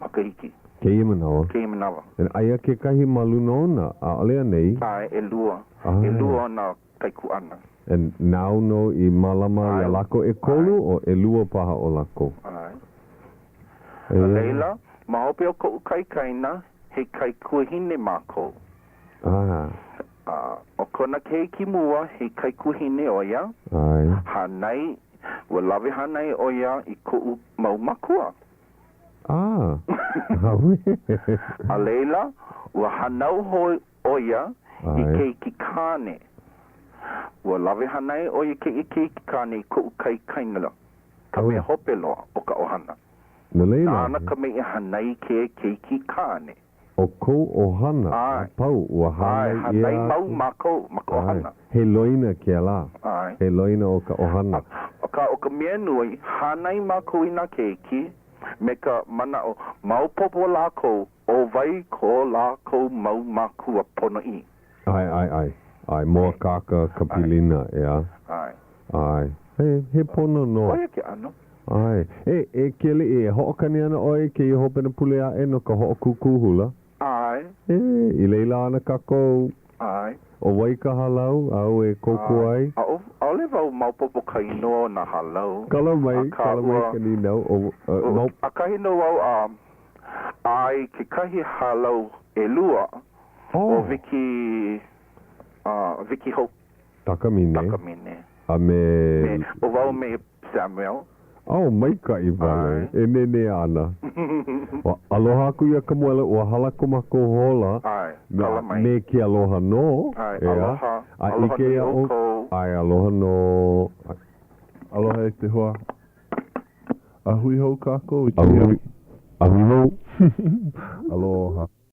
makahiki. Kēia manawa. Kēia manawa. Aia kekahi ma luna ona, ʻaʻole anei? ʻAe, ʻelua. ʻAe. ʻElua ona kaikuaʻana. And nāu nō i mālama iā lākou ʻekolu, o ʻelua paha o lākou? ʻAe. A laila, ma hope o koʻu kaikaina, he kaikuahine mākou. Ah. A ʻo kona keiki mua, he kaikuahine ʻo ia. ʻAe. Hānai, ua lawe hānai ʻo ia i koʻu mau mākua. Ah. Auē. A laila, ua hānau hou ʻo ia i ʻAe. keiki kāne. Ua lawe hānai ʻo ia kēia keiki kāne i koʻu kaikaina, ka mea hope loa o ka ʻohana. No laila. Nāna ka mea i hānai i kēia keiki kāne. ʻO kou ʻohana a ʻAe. pau ua ʻAe, hānai ʻia hānai mau aku. mākou ma ka ʻAe. ʻohana. He loina kēlā. ʻAe. He loina o ka ʻohana. Akā, ʻo ka mea nui, hānai mākou i nā keiki me ka manaʻo, maopopo lākou ʻO wai ko lākou mau mākua ponoʻī? ʻAe, ʻae, ʻae. ʻAe, mōakāka ka pilina, ʻeā? ʻAe. ʻAe. He, he pono nō. ʻO ia ke ʻano. ʻAe. E, e Keliʻi, e hoʻokani ana ʻoe i kēia hopena pule aʻe no ka hoʻokūkū hula? ʻAe. E, i laila ana kākou. ʻAe. ʻO wai ka hālau āu e kōkua ai? ʻAe. ʻAʻole wau maopopo ka inoa o nā hālau. Kala mai, Akā, kala mai ua. ka nīnau. ʻO, uh, mau. ʻAkahi nō wau a ʻae i kekahi hālau ʻelua, ʻo Oh. Vicky, uh, Vicky Hope Takamine. Takamine. A me. Me, ʻo wau me Samuel. Oh, maikaʻi wale. E nenea ana. Ua aloha aku iā Kamuela, ua hala ko mākou hola. ʻAe, kala mai. Me ke aloha nō. ʻAe, ʻeā? aloha. A Aloha ʻike nui iā ʻoukou. ʻoukou. ʻAe, aloha nō. Aloha e te hoa. A hui hou kākou i A kēia. hui, a hui hou. Aloha.